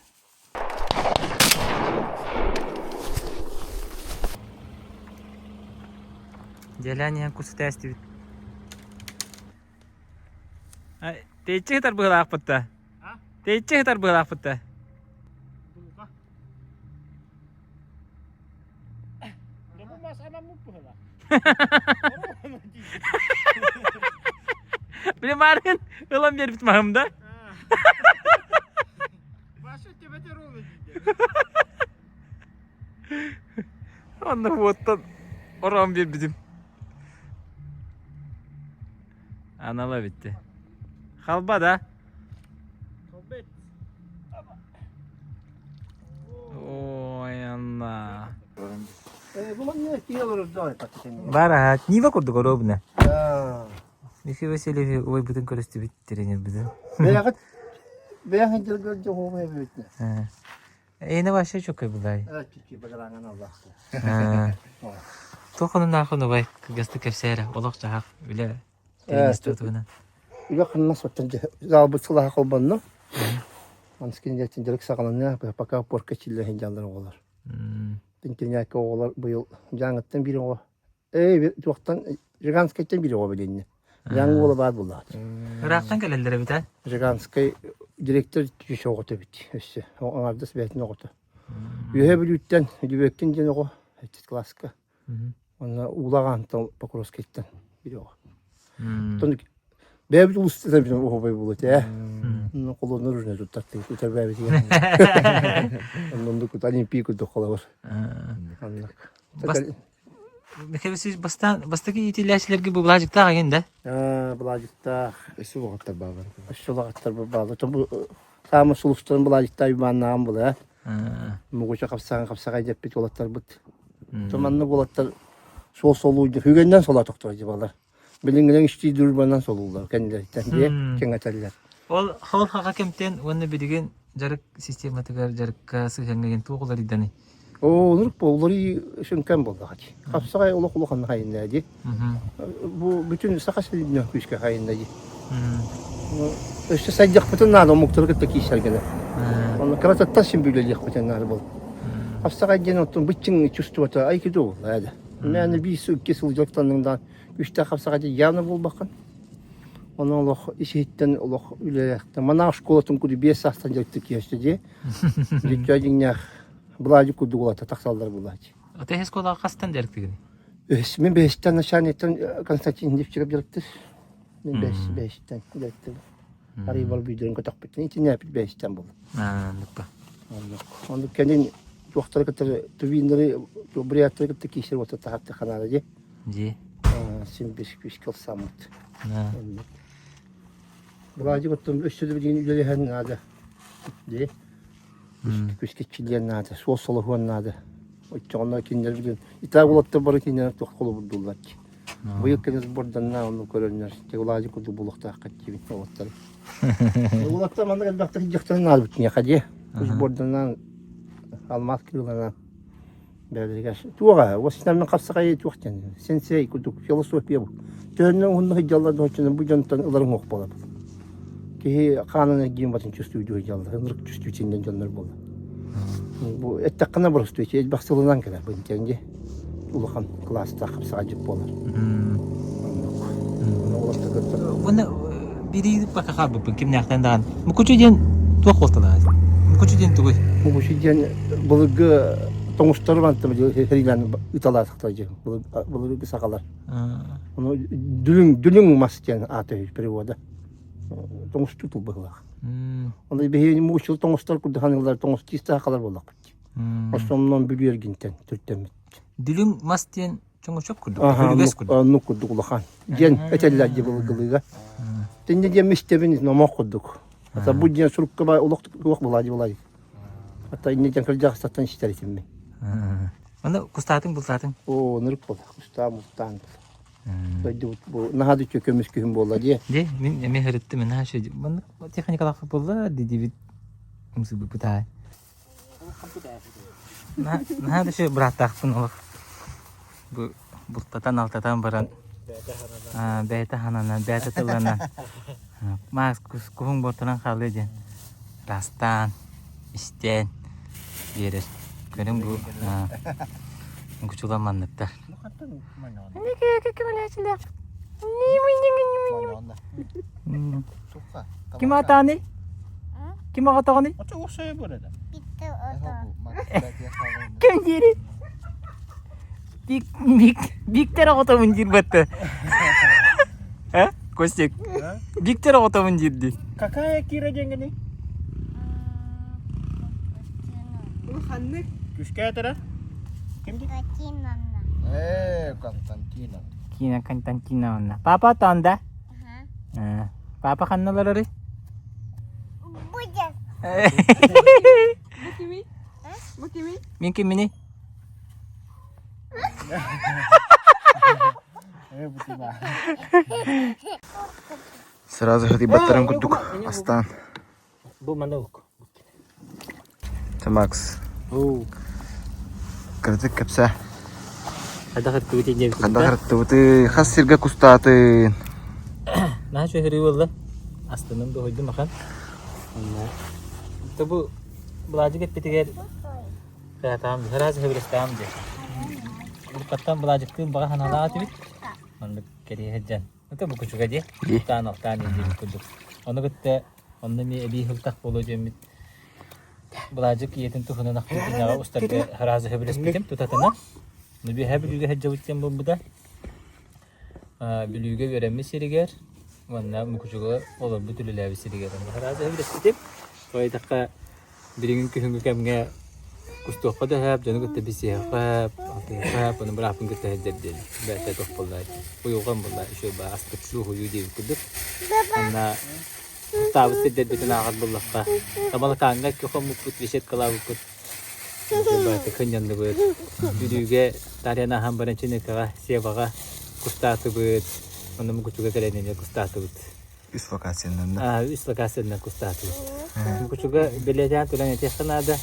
Дьэлээн иһэн кус этээстибит. Тэйиччи сытар быһыылаахпыт да? Тэйиччи сытар быһыылаахпыт да? Били маарыын ылан биэрбит маһым да? Онно уоттан ороон биэрбитим. Анала битти. Халба да? Ой, Анна. Бар Нива курдук оруобуна. Михаил Васильевич убайбытын көрүстүбүт тренербитин. Бэйэҕит бэйэҕит дьылгыр дьоһуомай эбитне. Эйне вообще чөкөй булай. Чүчү багараҥан аллахты. Туох онуннаахын убай кыргастык кэпсээрэ олох-дьаһах үлэ институтугунан. Үлэ ханна соттон залбыт сылаха холбонно. Анскин дьэртин дьарык саҕаланыа пока порка чиллэ сылдьаллар оҕолор. Интэрнээккэ оҕолор быйыл дьааҥыттан биир оҕо Ээ, туохтан Жиганскайтан биир оҕо билиннэ. Дьааҥы уола баар буоллаҕа. Ыраахтан кэлэллэр эбит ээ. Жиганскай директор түс оҕото эбит өссө. Аҥардас бэйэтин оҕото. Үөһээ Бүлүүттэн Дүбөккин диэн оҕо сэттис кылааска. Уонна Уулаҕаантан Покровскайтан биир оҕо. Оттон бэйэбит улуустан бүтүн оһуобай буолуо этэ ээ. Холуоннар уже туттартыы тутар бэйэбитигэр. Оннук Олимпий курдук холобур. Оннук. Михаил Васильевич бастаан бастакы иитиллээччилэргэ бу Былаадьыктаах эҥин да? Аа, Былаадьыктаах. Өссө улаҕаттар бааллар. Өссө улаҕаттар бааллар. Бу саамай сулустарын Былаадьыктаах Иваннааҕым була. Мугуча хапсаҕан хапсаҕай деппит уолаттарбыт. Маннык уолаттар суол солуу хүгэннэн солоо тохтор дьыбалар. Билиҥҥинэн истии дружбанан солууллар кэннилэриттэн дии кэҥэтэллэр. Ол ол хаха кэмтэн уонна билигин дьарык систематыгар дьарыкка сыһыаҥҥа туох уларыйданый? Оо, оннук бу уларыы сүҥкэн буоллаҕа дии. Хапсаҕай олох улахан хайынна дии. Бу бүтүн Саха сиринэн күүскэ хайынна дии. Өссө сайдыахпытын наада омуктары кытта киирсэргэнэ. Онно кыратыттан син бүлэлиэхпитин наада буолла. Хапсаҕай диэн оттон быччыҥ чувствота айкидо буолла ээ. Мээнэ биир сыл, икки сыл дьарыктанныҥ үстээх хапсаҕай диэн явно буолбаккын. Онон олох ис-иһиттэн олох үлэлээхтэн. Манаа школатын курдук биэс саастан дьарыктык киһи дии. Дьүттэ дьиҥнээх Былаадьык курдук улата тахсаллар булааччы. Ата эһэс школаҕа хастан дьарыктыгын? Үһүс, мин бэһистэн начальниктан Константин Левчиков дьарыктыр. Мин бэһис, бэһистэн дьарыктыбын. Арый бар бүйдөрүн көтөхпүттэн итиннээпит бэһистэн буолла. Оннукка. Оннук. Оннук кэлин туохтары кытары тувиннары, буряттары кытта киирсэр уота таһарты ханаада дии. Дии. Син бис күүскэ ылсаммыт. Оннук. Владик оттон өссө да билигин үлэлэһэн наада. Дии. Күскэ чилиэн наада, суол солоһуон наада. Оччоҕуна кинилэр билин итаа уолаттар бары кинилэр туох холобурдууллар дии. Быйыл кэнэ сборданна ону көрөннөр Владик курдук буолуохтааххыт диибин уолаттары. Уолаттар маннык элбэхтик дьахтарын наадабыт киниэхэ дии. Сборданан алмаас кыыланан бэйэлэригэр туоҕа уосинаммын хапсаҕайы туох диэн сенсей курдук философия бу. Төһөннөн уһуннук сылдьаллар да оччонон бу дьонтон ыларыҥ уох буолар. Киһи хаанын эргиин батын чувствуйдуу сылдьаллар, ынырык чувствительнай дьоннор буолла. Бу эттэххинэ боростуой элбэх сылынан кэлэр бу дии улахан кылаастаах хапсаҕайдьыт буолар. Уонна бири пока хаалбыппын кимнээхтэн даҕаны. Мукучу диэн туох буолталаҕай? Мукучу диэн тугуй? Мукучу диэн былыргы. Тоҥустары мантан хэриилээн ыталаатахтар дьэ былыргы сахалар. Ону дүлүҥ дүлүҥ мас диэн аата үһү перевода. Тоҥустуу тыл быһыылаах. Ону биһиги муучул тоҥустар курдук ханыылар тоҥус тиис сахалар буоллахпыт. Основном Бүлүү эргинтэн түртэммит. Дүлүҥ мас диэн чоҥочок курдук, күлүгэс курдук. Оннук курдук улахан. Диэн этэллэр дии былыргылыыга. Тинне диэн истэбин номох курдук. Ата бу диэн сурукка ба олох туох була дии булай. Ата инне диэн кырдьаҕастартан истэр этим мин. Аны кустаатыҥ бултаатыҥ? Оо, нырык буолла. Кустаан бултаан. Дойдубут бу наһаа да үчүгэй көмүс күһүн буолла дии. Дии, мин эмиэ һырыттым, наһаа үчүгэй. Маннык техникалаах буолла дии умсубуппут Наһаа да үчүгэй бырааттаахпын олох. Бу бултатан-алтатан баран бэйэтэ хананан, бэйэтэ тылланан маас куһуҥ буортунан хаалыа диэн ыраастаан, истээн биэрэр. Көрүҥ бу кучулан манныктар. Ким атааны? Ким оҕотоҕуный? Ким диэри? Бик, бик, Биктер оҕотобун диир бытты. Э, Костик? Биктер оҕотобун диир дии. Какая Кира диэҥҥиний? Улаханнык. Күскэ этэрэ? Ким дии? Э, Константинов. Кина Константиновна. Папа тонда? Э, Папа ханна олорорый? Бу кимий? Бу кимий? Мин кимминий? Сразу хатыйбаттарын курдук астаан. Бу манаук. Макс. Кыратык кэпсээ. Хайдах ыртыбыт диэбит. Хайдах ыртыбыты, хас сиргэ кустаатын. Наһаа үчүгэй буолла. Астыным дуһуйдум ахан. Онно бу Былаадьык эппитигэр кыатаам, ыраас сөбүлэстэҕим дии. Уруккаттан Былаадьыктыын баҕа санаалаах этибит. Маннык кэриэһэ дьэн. Это бу кучуга дии. Алтаан алтаан диэбит курдук. Ону кытта онно эмиэ эбии сылтах буолуо диэммит Былаадьык ийэтин туһунан ахтыы устарга сразу сөбүлэспитим тутатына. Ну биэһэ Бүлүүгэ сылдьабыт диэн буолбута. Бүлүүгэ үөрэммит сиригэр уонна Мукучуга олорбут үлэлээбит сиригэр сразу сөбүлэспитим. Тоҕо Билигин күһүҥҥү кэмҥэ кустуохха да сөп, дьону кытта билсиһиэххэ сөп, алтыһыахха сөп, ону бырааппын кытта сылдьар диэн бэйэтэ туох буолла, уйулҕам буолла, үчүгэй баа астык дуоһуйуу диэбит курдук. Уонна кустаабыт сирдэрбитин ааҕар буоллахха, Тамалакааҥҥа икки хоммуппут, беседкалаабыппыт, баайта кынньанныбыт. Бүлүүгэ Тарьян ааһан баран Чинэкэҕэ, Севаҕа кустаатыбыт, онно Мукучуга кэлэн эмиэ кустаатыбыт. Үс локациянан да? Үс локациянан кустаатыбыт. Мукучуга бэлиэтээн туран этиэххэ наада.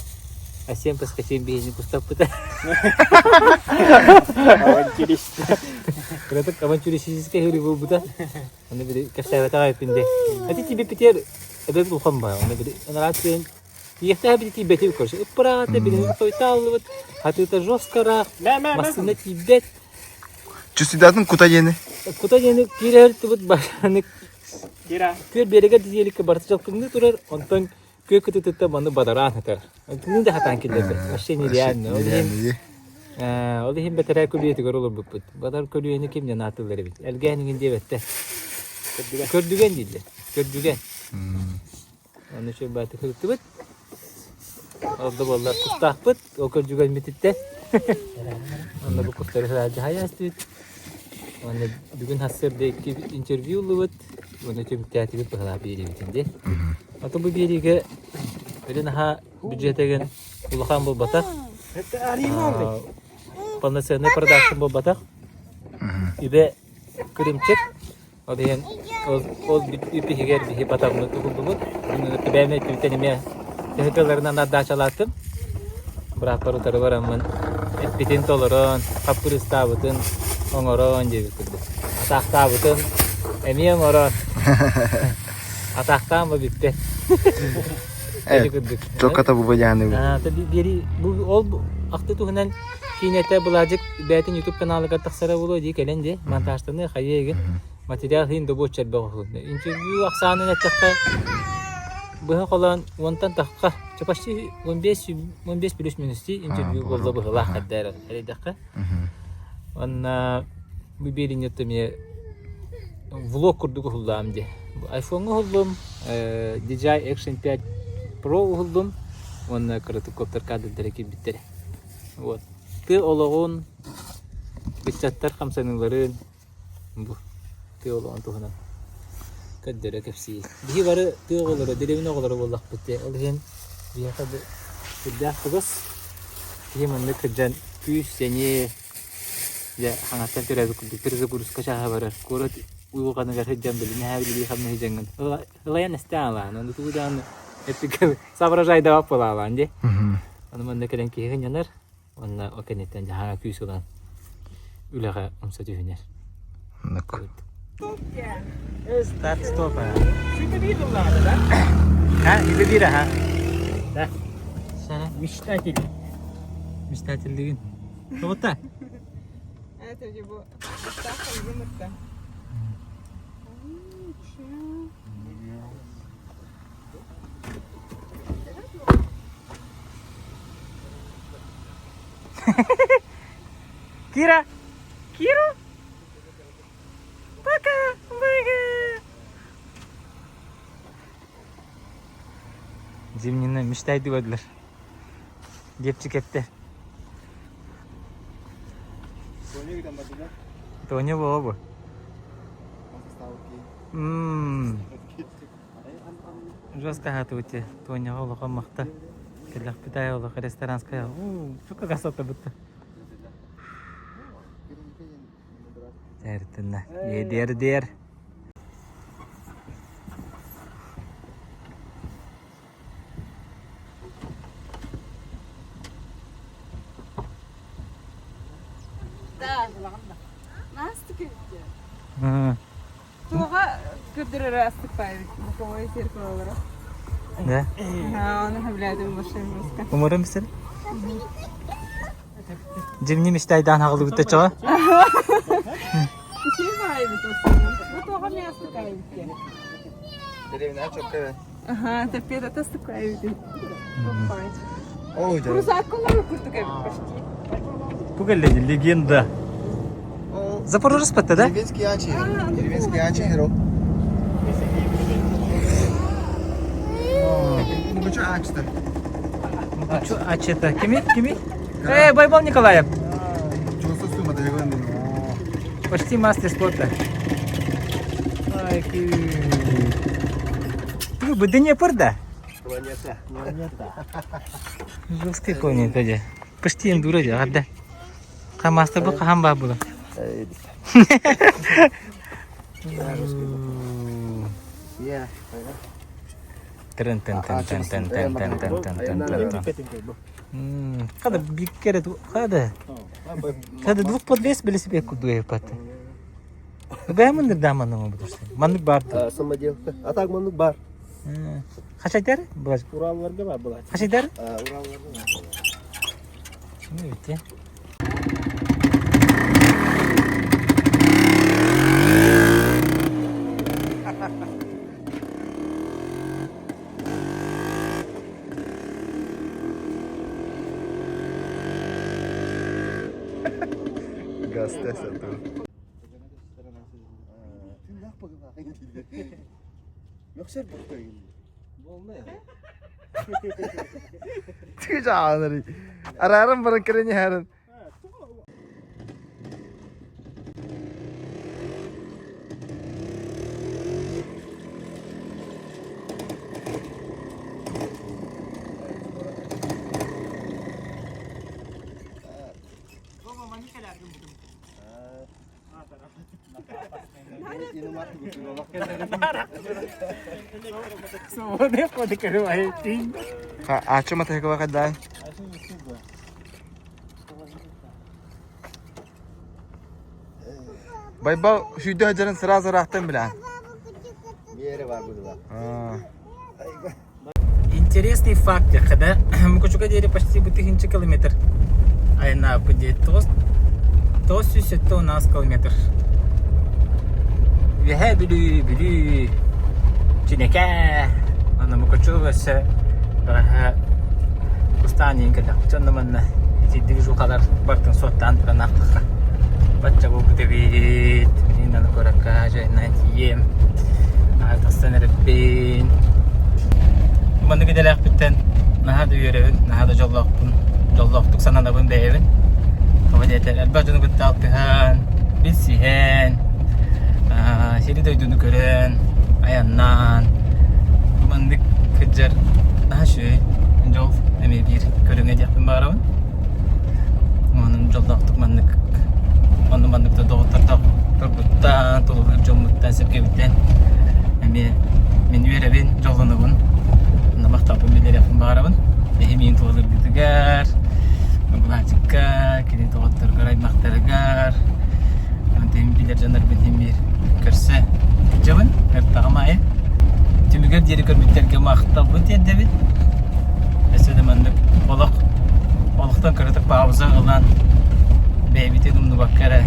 Асем Паскачин биһини кустаппыта. Авантюрист. Кыратык авантюристическай хыры буолбута. Оны били кэпсээбэтэх айыппын де. Ати тибиппитер эбэбит улхан баа. Оны били ынараат күөн тиехтээ били тиийбэтибит короче. Ыппыраата билин тойтааллыбыт. Хатыыта жестко массыына тиийбэт. Чувствуйдатын кута диэни? Кута диэни киирэр тубут баранык Күөл биэрэгэр диэликкэ барыта дьалкыҥныы турар, онтон күөл кытытыттан маны бадараан сытар. Тыын да хатаан киллэрбэт. Вообще нереально. Ол иһин ол иһин бэтэрээ көлүйэтигэр олорбуппут. Батар көлүйэни ким диэн ааттыыллар эбит. Элгээн иҥин диэбэттэр. Көрдүгэн дииллэр. Көрдүгэн. Аны үчүгэй баатык ырыттыбыт. Ол да буоллар кустаахпыт, ол көрдүгэммититтэн. Онно бу кустары саадьаһайа астыбыт. Уонна бүгүн сарсыарда икки интервью ыллыбыт. Уонна түмүктээтибит быһалаах биэриибитин дии. Ото бу биэриигэ били наһаа бюджетеген улахан буолбатах. Полноценный продакшн буолбатах. Үбэ кырыымчык. Ол иһин ол, ол үп иһигэр биһи батаммыт уһуллубут. Бэйэм өттүбүттэн эмиэ төһө кыалларынан ардаачалаатым. Бырааппар утары бараммын эппитин толорон, хаппырыыстаабытын оҥорон диэбит курдук. Атаахтаабытын эмиэ оҥорон. Атаахтаан бу бүппэт. Ити курдук. Чокката бу бадьааны. Биэри бу ол ахты туһунан киинэтэ Былаадьык бэйэтин YouTube каналыгар тахсара буолуо дии кэлэн дии монтажтаныы хайыы игин материал иһин добуочча элбэх уһун. Интервью ахсаанын эттэххэ. Быһа холоон уонтан тахха, почти 15, 15 плюс минус интервью буолла быһылаах эрдээр эрэйдэххэ. Уонна бу биэриинньэттэ эмиэ влог курдук уһуллаам дии. Айфоҥҥа уһуллум, DJI Action 5 Pro уһуллум уонна кыратык коптер кадрдара киирбиттэрэ. Вот. Тыа олоҕун, ыччаттар хамсаныыларын бу тыа олоҕун туһунан көрдөрө кэпсии. Биһи бары тыа оҕолоро, дэриэбинэ оҕолоро буоллахпыт дии. Ол иһин биһиэхэ бу сүрдээх чугас. Киһи маннык сылдьан күүс, сэниэ дьэ хаҥаттан төрөөбүт курдук перезагрузка чааһа барар. Куорат уйулҕаныгар сылдьан билин эһээ билии хамнаһы дьаҥҥын ылайан эстээн алаан, ону тугу даҕаны эппиккэ соображайдабат буолаалаан дии. Ону манна кэлэн киһи сынньанар уонна ол кэнниттэн дьаһаҥа күүс ылан үлэҕэ умса түһүнэр. Старт стоп А, это бир аха. Да. Мечтатель. Мечтатель деген. Тоғыта. Это его. Кира! Кира! Пока! Пока! Зимнина мечтайды көрдүлэр. Диэпчикеттер. Тоня буо бу. Жестко хатыбыт Тоняҕа улахан махта. Кэллэхпит аайы улахан ресторанская. Уу, чука красота бытта. Эртинна. Едер дер. Туоҕа көрдөрөрө астыкпаабит боковой зеркалалара. Да? Аны хөбләдим машинамызга. Умарым сен? Димни мечтайдан хаҕылыбыта чоҕо? Үчүгэй баҕайыбыт осуну. Бу тоҕо мен астыкайбыт диэн. Деревня чөккө. Аха, тэппиэт ата астыкайбыт. Ой, Русаккалар курдук эбит почти. Бу кэллэ легенда. Запорожец да? Деревенский ачи. Деревенский ачи херо. Мукучу ачта. Мукучу ачта. Кими? Кими? Э, Байбал Николаев. Почти мастер спорта. Ай, Ты бы Днепр, да? Планета. Планета. Жесткий планета, да. Почти эндуро, да. Хамастер бу хаһан баар була? Тын тын тын тын тын тын тын тын тын тын тын тын. Хада биккере хада. Хада двух подвес велосипед кудуе паты. Бэйм мындыр буду. Маннык бар. Самоделка. А так маннык бар. Хачайдар? Уралларга бар была. Хачайдар? Уралларга бар. Ну, видите. Гостесса тут. Тыжаанары. Арарым баран кирене харын. Ачы матайкова кадай. Байбал сүйдө хадьарын сразу ыраахтан билээн. Миэрэ бар быдыла. Интересный факт, когда Мукучуга диэри почти бытыгынча километр айнааппыт диэт 9 у нас километр. Үөһээ Бүлүү, Бүлүү, Чинэкэ. Аны Мукучу өссө бэҕэһээ кустаан иһин кэллэхпит онно манна итирдик жуукалар бартын суоттаан туран аахтахха бачча буолбут эбит. Билигин аны куоракка дьайынан тиийиэм. Тахсан эрэппин. Маннык идэлээхпиттэн наһаа да үөрэбин, наһаа да дьоллоохпун, дьоллоохтук сананабын бэйэбин. Тоҕо диэтэр элбэх дьону кытта алтыһан, билсиһэн, сири-дойдуну көрөн, айаннаан, бу маннык кырдьар наһаа үчүгэй дьол эмиэ биир көрүҥэ диэхпин баҕарабын. Онон дьоллоохтук маннык онно маннык да доҕоттордоох турбуттан, тулалыыр дьоммуттан, сэргэбиттэн эмиэ мин үөрэбин, дьоллонобун. Онно махталбын биллэриэхпин баҕарабын. Эһи миин тулалыыргытыгар, Былаачыкка, кини доҕотторугар, аймахтарыгар, онтон билэр дьоннорбун иһин биир көрсө сылдьабын, ыртаҕым аайы. Түмүгэр диэри көрбүттэргэ махталбын тиэрдэбин. Өссө да маннык олох олохтон кыратык пауза ылан бэйэбитин умнубакка эрэ.